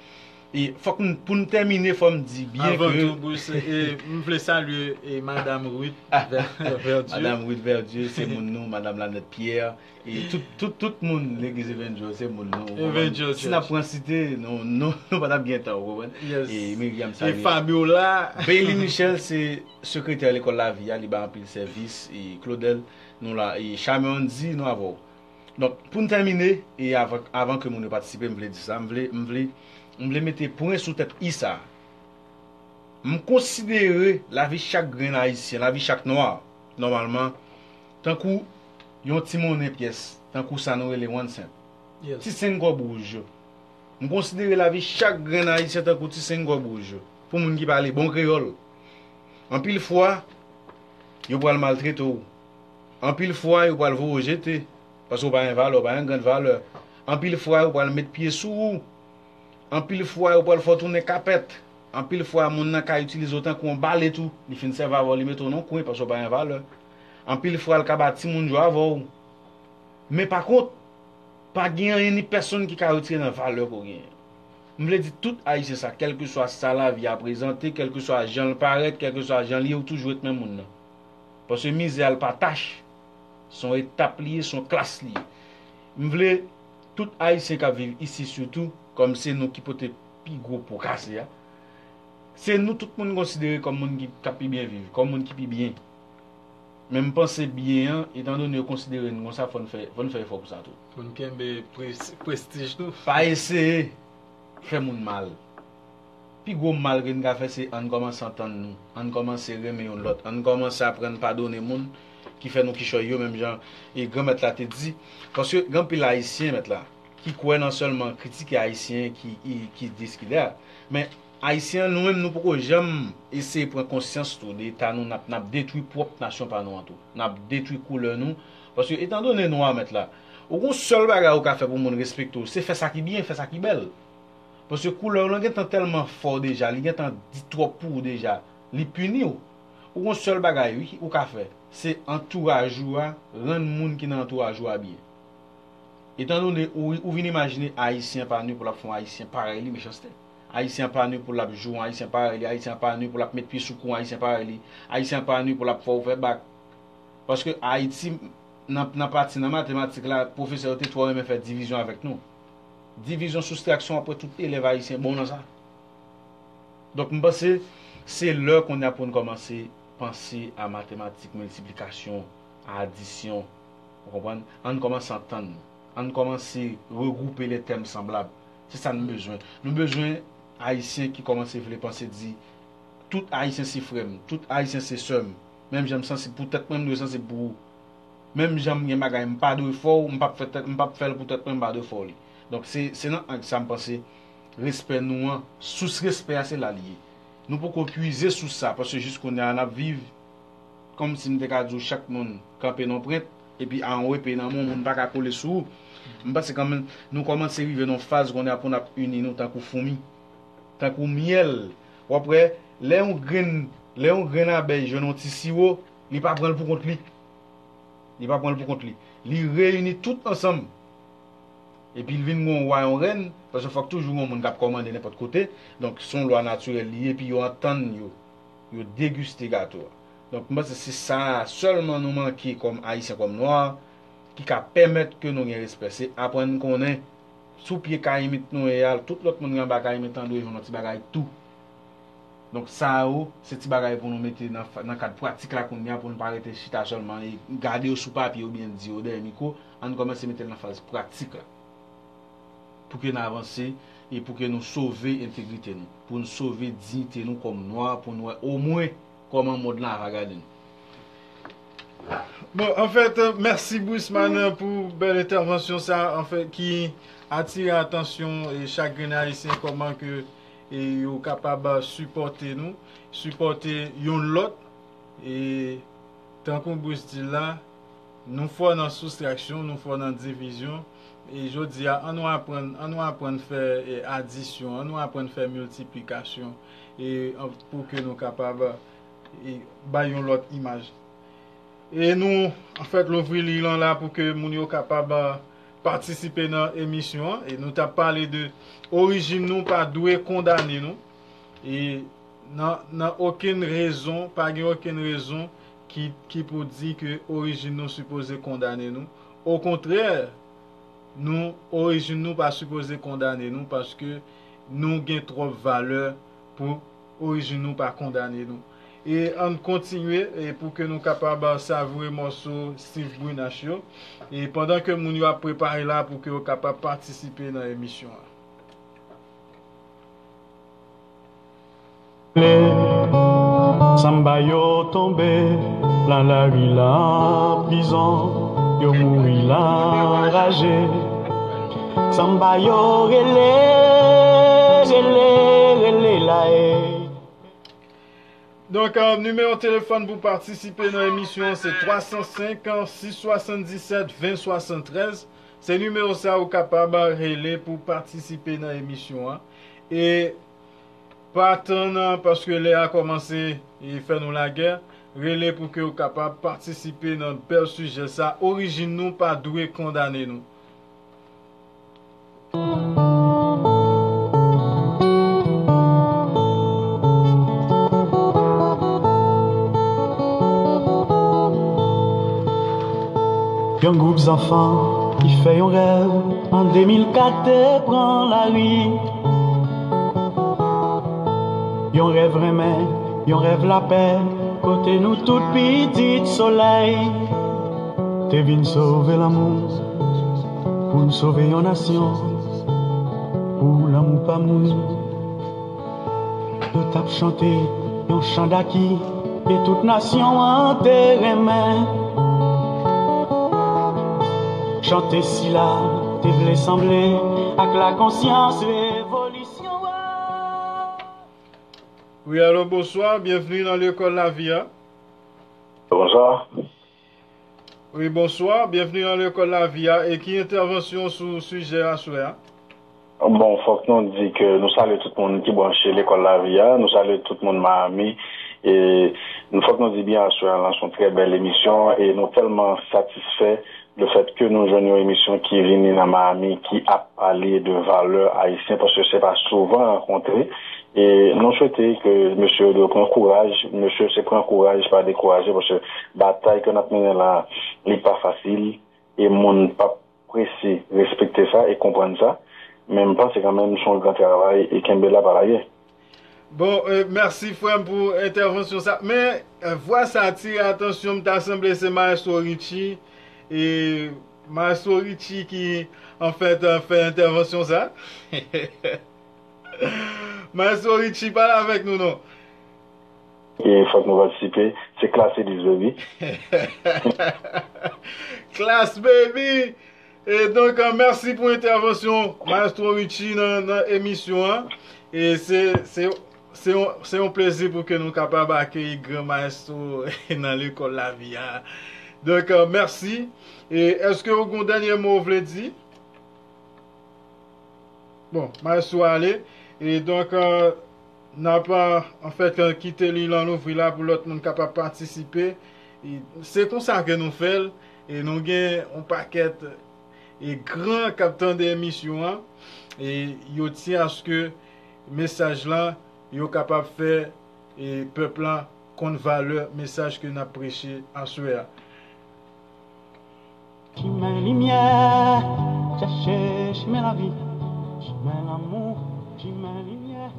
e fòk n, pou n tèmine, fò m di byen ke... Avan tou, Bruce, e, m vle salye, e, Madam Ruth Ver-, Verdieu. Madam Ruth Verdieu, se moun nou, Madam Lanette Pierre, e tout, tout, tout moun Legliz Evangel, se moun nou, ou konprann? Si n ap pran site, nou, nou, nou pa t ap gen tan, ou konprann? E Miriam Samuel. E Fabiola. Bailey Michel, se sekretè Lekòl Lavi a, li bay anpil sèvis, e Claudel, nou la, e Charme Andy, nou avè w. Donk, pou n tèmine, e avan, avan ke moun yo patisipe, m vle di sa, m vle, m vle, m vle mete pwen sou tèt i sa. M konsidere lavi chak grenn Ayisyen, lavi chak nwa, nòmalman, tankou yon ti monnen pyès, tankou sa nou rele one cent. Ti senk kòb wouj yo. M konsidere lavi chak grenn Ayisyen tankou ti senk kòb wouj yo. Pou moun ki pale bon kreyòl. Anpil fwa, yo pral maltrete w. Anpil fwa, yo pral voye w jete, paske w pa gen valè, w pa gen grenn valè. Anpil fwa, yo pral met pye sou ou. Anpil fwa, yo pral fè w tounen kapèt. Anpil fwa, moun nan ka itilize w tankou yon bale tou. Li fin sèvi avè w, li mete w nan yon kwen, paske w pa gen valè. Anpil fwa, l ka ba timoun yo avè w. Men pa kont, pa gen anyen ni pèsonn ki ka retire nan valè ke w genyen. M vle di tout Ayisyen sa, kèlkeswa sa lavi a prezante, kèlkeswa jan l parèt, kèlkeswa jan l ye, ou toujou ret menm moun nan. Paske mizè a l pa tach, se yon etap li ye, se yon klas li ye. M vle tout Ayisyen k ap viv isi sitou, kòm se nou ki pote pi gwo po kase a, se nou tout moun konsidere kòm moun ki, k ap pi byen viv, kòm moun ki pi byen. Men m panse byen an, etandone yo konsidere n konsa, fò n fè, fò n fè efò pou sa tou. Pou n kenbe pres-, prestij nou. Pa eseye fè moun mal. Pi gwo mal ke n ka fè, se ann kòmanse antann nou, ann kòmanse renmen youn lòt, ann kòmanse aprann padone moun ki fè nou kichòy yo, menm jan e Granmèt la te di. Paske gen anpil Ayisyen, mèt la, ki kwè nan sèlman kritike Ayisyen ki, ki, ki dis, ki dèt. Men Ayisyen an, nou menm, nou poko janm eseye pran konsyans tou de eta nou, n ap, n ap detwi pwòp nasyon pa nou an tou. N ap detwi koulè nou. Paske, etandone nwa, mèt la, ou gon sèl bagay ou ka fè pou moun respekte w, se fè sa ki byen, fè sa ki bèl. Paske koulè w lan gentan tèlman fò deja, li gentan di twòp pou ou deja, li pini w. Ou gon sèl bagay, wi, ou ka fè. Se antouraj ou a, rann moun ki nan antouraj ou a byen. Etandone ou, ou vin imajine Ayisyen pa nou pou l ap fè yon Ayisyen parèy li, mechanste. Ayisyen pa nou pou l ap joure yon Ayisyen parèy li, Ayisyen pa nou pou l ap met pye sou kou yon Ayisyen parèy li, Ayisyen pa nou pou l ap fè w fè bak. Paske Ayiti, nan, nan pati, nan matematik la, pwofesè yo te twò renmen fè divizyon avèk nou. Divizyon, soustraksyon, apre tout elèv ayisyen bon nan sa. Donk, m panse se lè kounye a pou n kòmanse panse a matematik, miltiplikasyon, a adisyon. Ou konprann? Ann kòmanse antann nou. Ann kòmanse regwoupe les thèmes semblables. Se sa n bezwen. Nou bezwen Ayisyen ki kòmanse vle panse di, tout Ayisyen se frè m, tout Ayisyen se sè m. Menm jan m sansib pou tèt mwen, m dwe sansib pou ou. Menm jan m gen bagay m pa dwe fè w, m p ap fè tèt, m p ap fè l pou tèt mwen, m pa dwe fè w li. Donk, se, se nan ang sa m panse respè nou an, sous respè a, se la l ye. Nou poko pwize sous sa, paske jis kounye a n ap viv kòmsi m te ka di w chak moun kanpe nan yon prent, epi a yon epe nan men w, moun pa ka kole sou ou. M panse kanmenm nou kòmanse rive nan yon faz kounye a pou n ap ini nou tankou foumi, tankou myèl. W ap wè, lè yon grenn, lè yon grenn abèy jwenn yon ti siwo, li pa pran l pou kont li. Li pa pran l pou kont li. Li reyini tout ansanm. Epi l vin gon wa, yon rèn, paske fòk toujou gon moun k ap kòmande nenpòt kote. Donk, se yon lwa natirèl li ye, epi yo antann yo, yo degiste gato a. Donk, m panse se sa sèlman nou manke kòm Ayisyen, kòm Nwa, ki ka pèmèt ke nou gen respè. Se aprann konnen sou pye kayimit nou ye a, tout lòt moun ki anba kayimit lan dwe jwenn yon ti bagay tou. Donk, sa yo, se ti bagay pou nou mete nan, nan kad pratik la kounye a, pou nou pa rete chita sèlman e gade yo sou papye oubyen di yo dèyè mikwo. Ann kòmanse mete l nan faz pratik la. Pou ke n avanse e pou ke nou sove entegrite nou. Pou n sove diyite nou kòm Nwa, pou n wè omwen kòman mond lan ava gade nou. Bon, anfèt, mèsi Brisman pou bèl entèvansyon sa, anfèt, ki atire atansyon e chak grenn Ayisyen kòman ke e yo kapab sipòte nou, sipòte youn lòt. E tankou Bris di l la, nou fò nan soustraksyon, nou fò nan divizyon. E jodi a, ann nou aprann, ann nou aprann fè e adisyon, ann nou aprann fè miltiplikasyon e an- pou ke nou kapab e bay yon lòt imaj. E nou, anfèt, louvri liy lan la pou ke moun yo kapab patisipe nan emisyon an. E nou t ap pale de orijin nou pa dwe kondane nou. E nan, nan okenn rezon, pa gen okenn rezon ki, ki pou di ke orijin nou sipoze kondane nou. Okontrè, nou, orijin nou pa sipoze kondane nou paske nou gen twòp valè pou orijin nou pa kondane nou. E ann kontinye e pou ke nou kapab savoure mòso Steve Brunache yo. E pandan ke moun yo ap prepare la pou ke yo kapab patisipe nan emisyon an. Sanba yo tonbe, lan lari, lan prizon, yo mouri, lan raje. Sanba yo rele, rele, rele la e. Donk, euh, nimewo telefòn pou patisipe nan emisyon an se twa san senk, sis swasanndisèt, ven swasanntrèz. Se nimewo sa ou kapab rele pou patisipe nan emisyon an. E pa tann, paske lè a kòmanse e fè nou lagè, rele pou ke w kapab patisipe nan bèl sijè sa, orijin nou pa dwe kondane nou. Yon gwoup zanfan ki fè yon rèv an de mil kat te pran lari. Yon rèv renmen, yon rèv lapè, kote nou tout pitit solèy te vin sove lanmou, pou n sove yon nasyon, pou lanmou pa mouri. Yo t ap chante yon chan daki ke tout nasyon an te renmen. Chante sila te vle sanble ak lakonsyans revolisyon an. Wi, alo, bonswa, byenvni nan Lekòl Lavi a. Bonswa. Wi, bonswa, byenvni nan Lekòl Lavi a. E ki entèvansyon sou sijè aswè a? Bon, fòk nou di ke nou salye tout moun ki branche Lekòl Lavi a, nou salye tout moun Miami, E nou fòk nou di byen aswè a lan se yon trè bèl emisyon e nou tèlman satisfè lefètke nou jwenn yon emisyon ki vini nan Miami ki ap pale de valè ayisyen paske se pa souvan rankontre. E nou swete ke mesye yo dwe pran kouraj, mesye se pran kouraj pa dekouraje paske batay ke n ap mennen la li pa fasil e moun p ap prese respekte sa e konprann sa. Men m panse kanmenm se yon gran travay e kenbe la pa lage. Bon, euh, mèsi frè m pou entèvansyon sa. Men euh, vwa sa atire atansyon m, ta sanble se Maestro Richie. E Maestro Richie ki anfèt euh, fè entèvansyon sa. Maestro Richie, pale avèk nou non. E fòk nou patisipe. Se Class Elise, baby. Class, baby! E donk, euh, mèsi pou entèvansyon Maestro Richie nan, nan emisyon an. E se, se, se, yon, se yon plezi pou ke nou kapab akeyi gran maestro nan lekòl lavi a. Donk, euh, mèsi. E èske ou gen yon dènye mo ou vle di? Bon, maestro ale. E donk, euh, n ap, euh, anfèt, euh, kite li lan louvri la pou lòt moun kapab patisipe. E se konsa ke nou fè l. E nou gen yon pakèt e gran k ap tande emisyon an. E yo tyen aske mesaj lan, yo kapab fè e pèp lan konn valè mesaj ke n ap preche aswè a. Chimen limyè, chèche chimen lavi, chimen lanmou, chimen limyè.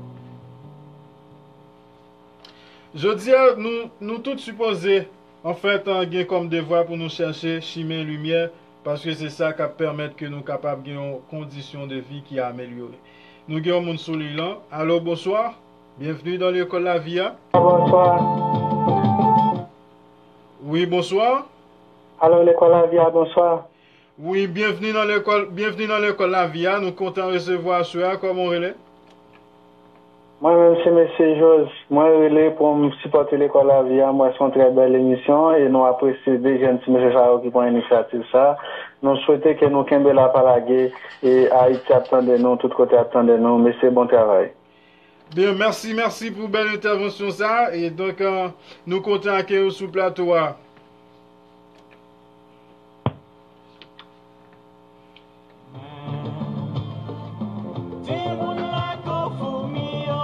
Jodi a, nou, nou tout sipoze, anfèt, gen kòm devwa pou nou chèche chimen limyè, paske se sa k ap pèmèt ke nou kapab gen yon kondisyon de vi ki amelyore. Nou gen yon moun sou liy lan. Alo, bonswa. Byenvni nan lekòl lavi a. Bonswa. Wi, bonswa. Alo, lekòl lavi a, bonswa. Wi, byenvni nan lekòl, byenvni nan lekòl lavi a. Nou kontan resevwa aswè a. Kòman w rele? Mwen menm se mesye Jos. Mwen rele pou m sipòte lekòl lavi a. M wè se yon trè bèl emisyon e nou apresye de jèn ti mesye sa yo ki pran inisyativ sa. Nou swete ke nou kenbe la pa lage e Ayiti ap tande nou, tout kote ap tande nou. Mesye, bon travay. Byen, mèsi, mèsi pou bèl entèvansyon sa. E donk, euh, nou kontan akeyi w sou plato a. Timoun lago foumi yo,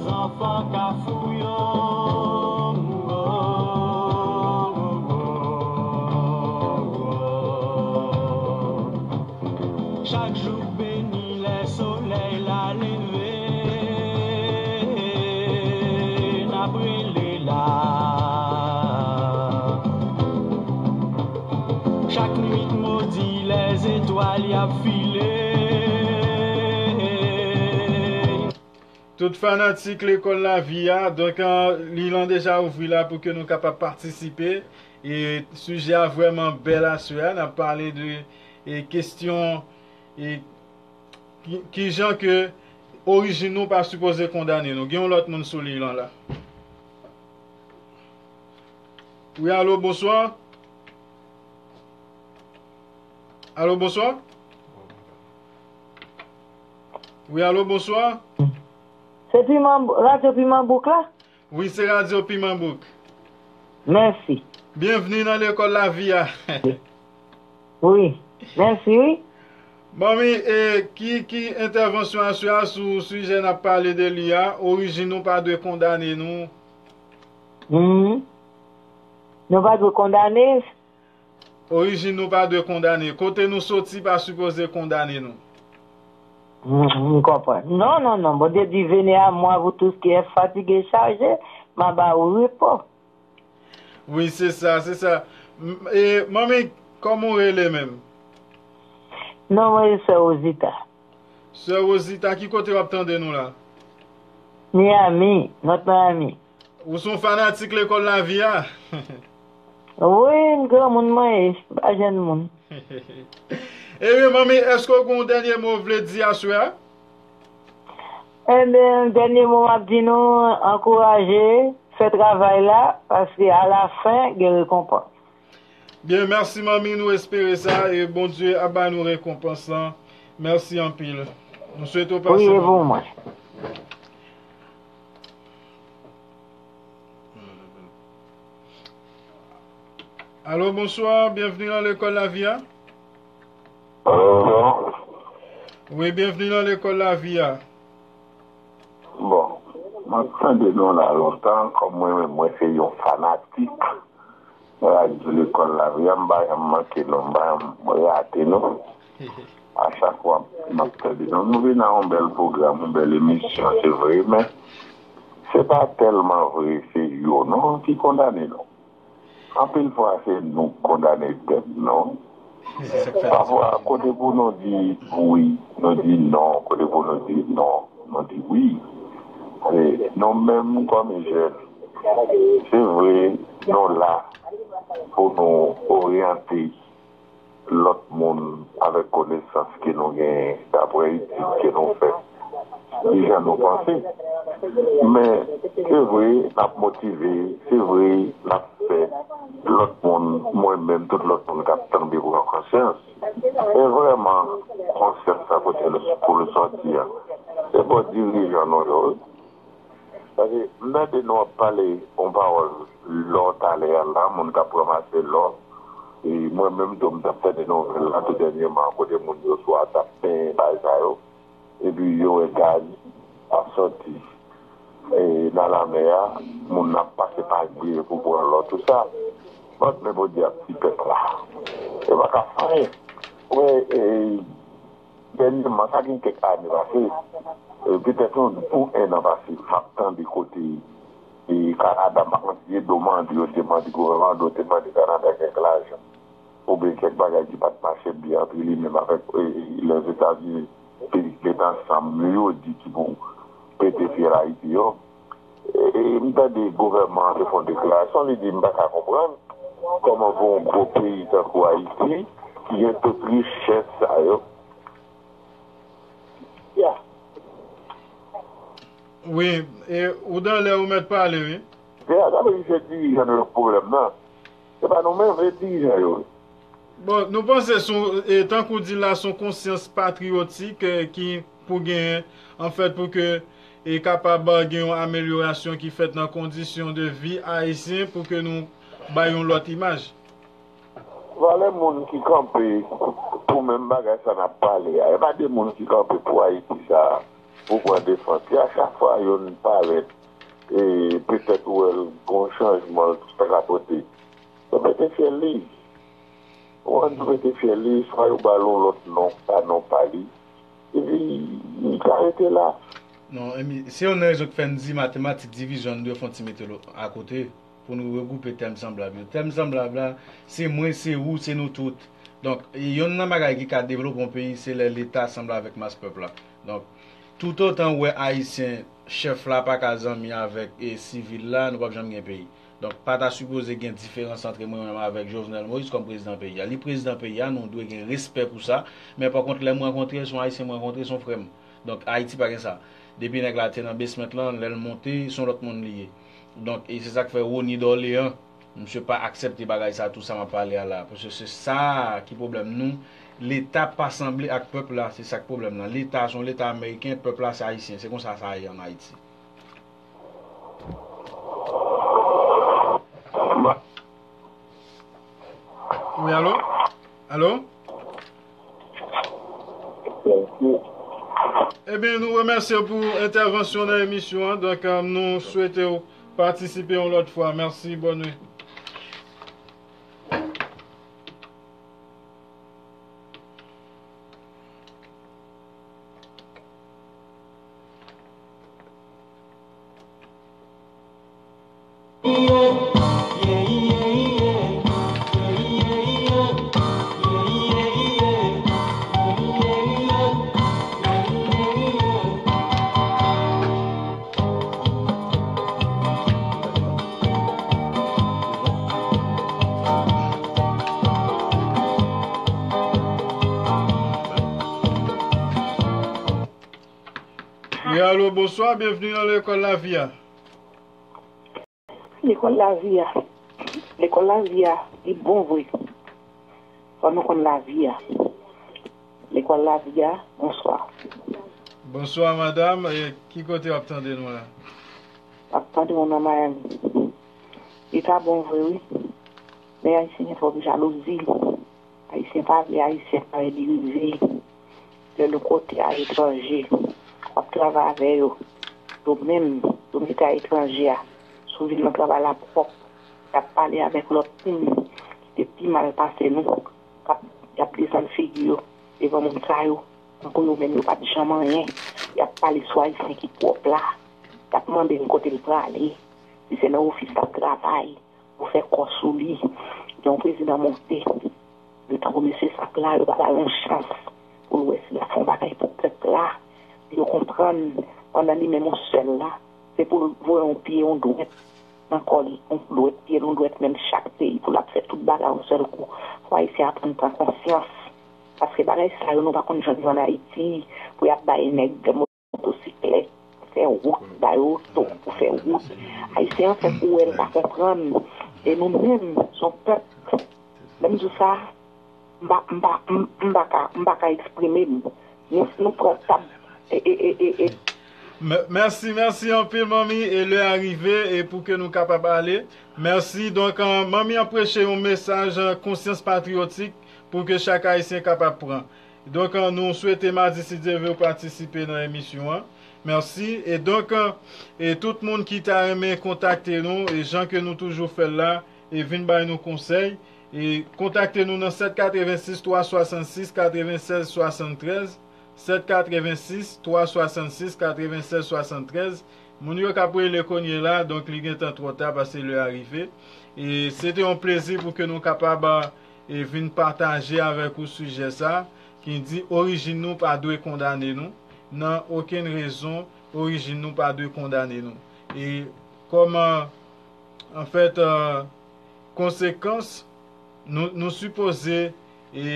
zanfan kafou yo. Chak jou beni lè solèy la leve, n ap rele la. Chak nwit modi lè zetwal y ap file. Tout fanatik lekòl lavi a, donk, euh, liy lan deja ouvri la pou ke nou kapab patisipe. E sijè a vrèman bèl aswè a. N ap pale de e, kesyon e, ki, ki jan ke orijin nou pa sipoze kondane nou. Gen yon lòt moun sou liy lan la. Wi, alo, bonswa. Alo, bonswa. Wi, alo, bonswa. Se piman, radyo piman bouk la? Wi, se radyo piman bouk. Mèsi. Byenvni nan lekòl lavi a. Wi, mèsi wi. Manmi, e, ki, ki entèvansyon aswè a sou sijè n ap pale de li a, orijin nou pa dwe kondane nou? Hmm. Nou pa dwe kondane? Orijin nou pa dwe kondane. Kote nou soti pa sipoze kondane nou. M konprann. Non, non, non. Bondye di, venez à moi, vous tous qui êtes fatigués, chargés, m a ba ou repo. Wi, se sa, se sa. E, manmi, kòman w rele menm? Non, mwen se Sè Rosita. Sè Rosita, ki kote w ap tande nou la? Miami, North Miami. Ou se yon fanatik lekòl lavi a? Wi, m granmoun mwen ye, m pa jèn moun. Ebyen, manmi, èske w gen yon dènye mo w vle di aswè a? Ebyen, dènye mo m ap di nou, ankouraje, fè travay la, paske alafen, gen rekonpans. Byen, mèsi manmi, nou espere sa, e Bondye ap ba nou rekonpans lan. Mèsi anpil. Nou swete w pase yon bon. Priye pou mwen. Alo, bonswa, byenvni nan lekòl lavi a. Alo, Wi, byenvni nan lekòl lavi a. Bon, m ap tande nou la lontan, kòm mwen menm mwen se yon fanatik radyo lekòl lavi a, m pa janm manke nou, m pa janm rate nou. A chak fwa m ap tande nou, nou vin a yon bèl pwogram, yon bèl emisyon, se vre, men se pa tèlman vre se yo non ki kondane nou. Anpil fwa se nou k kondane tèt nou. Pafwa kote pou nou di wi, nou di non, kote pou nou di non, nou di wi. Nou menm kòm jèn, se vre, nou la pou nou oryante lòt moun avèk konesans ke nou genyen, dapre etid ke nou fè, di jan nou panse. Men, se vre, n ap motive, se vre, n ap fè lòt moun, mwen menm, tout lòt moun k ap tande pran konsyans. E vrèman, konsyans sa kote l pou l sòti an, se bò dirijan nou yo, wi. Paske m tande nou ap pale yon pawòl lò talè a la, moun k ap ranmase lò. E mwen menm tou, m t ap tande nouvèl la tou dènyèman, kote moun yo swa t ap penyen bagay sa yo. Epi yo wè gaz ap sòti e nan lanmè a, moun ap pase pa dye pou pran lò, tou sa. But men Bondye ap di pèp la, yo pa ka fè anyen. Wè, e, Dènyèman, sa gen kèk ane pase, e, petèt yon, yon en an pase, m ap tande kote e, Kanada, m pa konn si se do mande yo te mande, gouvènman do te mande Kanada kèk lajan oubyen kèk bagay ki pa t mache byen ant li menm avèk e, e, Lèzetazini, peyi ki met ansanm yo di ki pou pete fyèl Ayiti yo. E, e, m tande gouvènman an te fè yon deklarasyon, li di m pa ka konprann kòman pou yon gwo peyi tankou Ayiti ki gen tout richès sa yo. Ya. Wi, e ou dan lè ou mèt pale, wi. Ya, sa vle di se dirijan nou yo k pwoblèm nan. Se pa nou menm, se dirijan yo. Bon, nou panse se yon, e, tankou w di la, se yon konsyans patriyotik, e, ki pou genyen, anfèt, pou ke e kapab gen yon amelyorasyon ki fèt nan kondisyon de vi ayisyen pou ke nou bay yon lòt imaj. Valè moun ki kanpe pou menm bagay sa n ap pale a, e pa de moun ki kanpe pou Ayiti sa pou pran defans li. A chak fwa youn parèt, e petèt ou wè l gon chanjman l ta ka pote, yo pete fyèl li. Ou konprann, yo pete fyèl li, swa yo ba l yon lòt non k pa non pa li. Epi li ka rete la. Non, se youn nan rezon ki fè n di matematik divizyon, n dwe fè yon ti mete l akote pou nou regwoupe tèm sanblab yo. Tèm sanblab la, se mwen, se ou, se nou tout. Donk, youn nan bagay ki ka devlope yon peyi, se lè Leta sanble avèk mas pèp la. Donk, toutotan w wè Ayisyen, chèf la pa ka zanmi avèk e sivil la, nou p ap janm gen peyi. Donk, pa ta sipoze gen diferans antre mwen menm avèk Jovenel Moïse kòm prezidan peyi a. Li prezidan peyi a, nou dwe gen respè pou sa. Men pa kont, lè m rankontre l, se yon Ayisyen m rankontre, se yon frè m. Donk, Ayiti pa gen sa. Depi nèg la te nan basement lan, lè l monte, se yon lòt moun li ye. Donk, e se sa k fè Rony Dorléan, misye pa aksepte bagay sa, tou sa m ap pale a la. Paske se sa ki pwoblèm nou. Leta pa sanble ak pèp la, se sa k pwoblèm nan. Leta se yon Leta ameriken, pèp la se ayisyen. Se konsa sa ye ann Ayiti. Wi, alo? Alo? Ebyen, nou remèsye w pou entèvansyon nan emisyon an. Donk, euh, nou swete w patisipe yon lòt fwa. Mèsi, bòn nuit. Wi, alo, bonswa, byenvni nan lekòl lavi a. Lekòl lavi a. Lekòl lavi a, li bon vre. Fò nou konn lavi a. Lekòl lavi a, bonswa. Bonswa, madanm. E ki kote w ap tande nou la? M ap tande w nan Miami. Li ta bon vre, wi. Men Ayisyen gen twòp jalouzi. Ayisyen pa vle Ayisyen parèy li rive. Lè nou kote aletranje, w ap travay avè yo. Yo menm, yo mete aletranje a sou vil nan travay la pwòp. Y ap pale avèk lòt moun ki te pi mal pase nou. K ap, y ap desann figi yo devan moun sa yo. Tankou yo menm yo pa t janm anyen. Y ap pale sou Ayisyen ki pwòp la. Y ap mande l kote l prale. Si se nan ofis l ap travay, pou fè kò sou li. Gen yon prezidan monte, yo tankou mesye Sak la, yo pa ba l yon chans pou l wè si l ap fè yon bagay pou pèp la. Yo konprann, pandan li menm yon sèl la, se pou l voye yon pye, yon dwèt nan kò li, yon dwèt, pye l, yon dwèt, menm chak peyi, pou l ap fè tout bagay yon sèl kou. Fò Ayisyen aprann pran konsyans. Paske bagay sa yo, nou pa konn jan yo ann Ayiti, pou y ap bay nèg motosiklèt, pou fè wout, bay oto, pou fè wout. Ayisyen an fè kou wè l pa konprann. E nou menm, se yon pèp, lè m di w sa, m pa, m pa, m, m pa ka, m pa ka eksprime m. Nou, nou pran tab, e, e, e, e, e, Mè- Mèsi, mèsi anpil, manmi. E lè a rive, e pou ke nou kapab ale. Mèsi. Donk, euh, manmi an preche yon mesaj, euh, konsyans patriyotik pou ke chak Ayisyen kapab pran. Donk, euh, nou swete madi, si Dye vle, w patisipe nan emisyon an. Mèsi. E donk, euh, e tout moun ki ta renmen kontakte nou, e jan ke nou toujou fè l la, e vin bay nou konsèy, e kontakte nou nan sèt katrevensis twa swasannsis katrevennsèz swasanntrèz, sèt katrevensis twa swasannsis katrevennsèz swasanntrèz. Moun yo k ap rele kounye la, donk li gentan twò ta paske lè a rive. E se te yon plezi pou ke nou kapab, e, vin pataje avèk ou sijè sa, ki di orijin nou pa dwe kondane nou, nan okenn rezon, orijin nou pa dwe kondane nou. E kòm, euh, anfèt, euh, konsekans, nou, nou sipoze, e,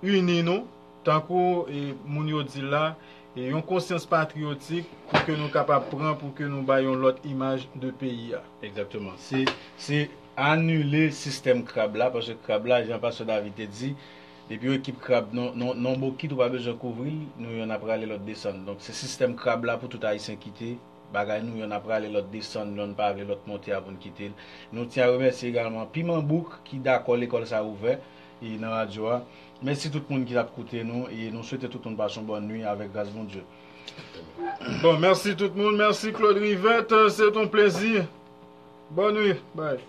ini nou, tankou, e, moun yo di la, e, yon konsyans patriyotik pou ke nou kapab pran, pou ke nou bay yon lòt imaj de peyi a. Egzakteman. Se, se anile sistèm krab la, paske krab la, jan Pastè David te di, depi yon ekip krab, non, non, non bokit, ou pa bezwen kouvri l, nou yonn ap rale lòt desann. Donk, se sistèm krab la pou tout Ayisyen kite bagay nou, yonn ap rale lòt desann, yonn pa vle lòt monte a pou n kite l. Nou tyen a remèsye egalman Piman Bouk ki dakò lekòl sa ouvè e nan radyo a. Mèsi tout moun ki t ap koute nou e nou swete tout moun pase yon bòn nwi avèk gras Bondye. Bon, mèsi tout moun. Mèsi Claude Rivette. Se t on plezi. Bòn nwi. Bye.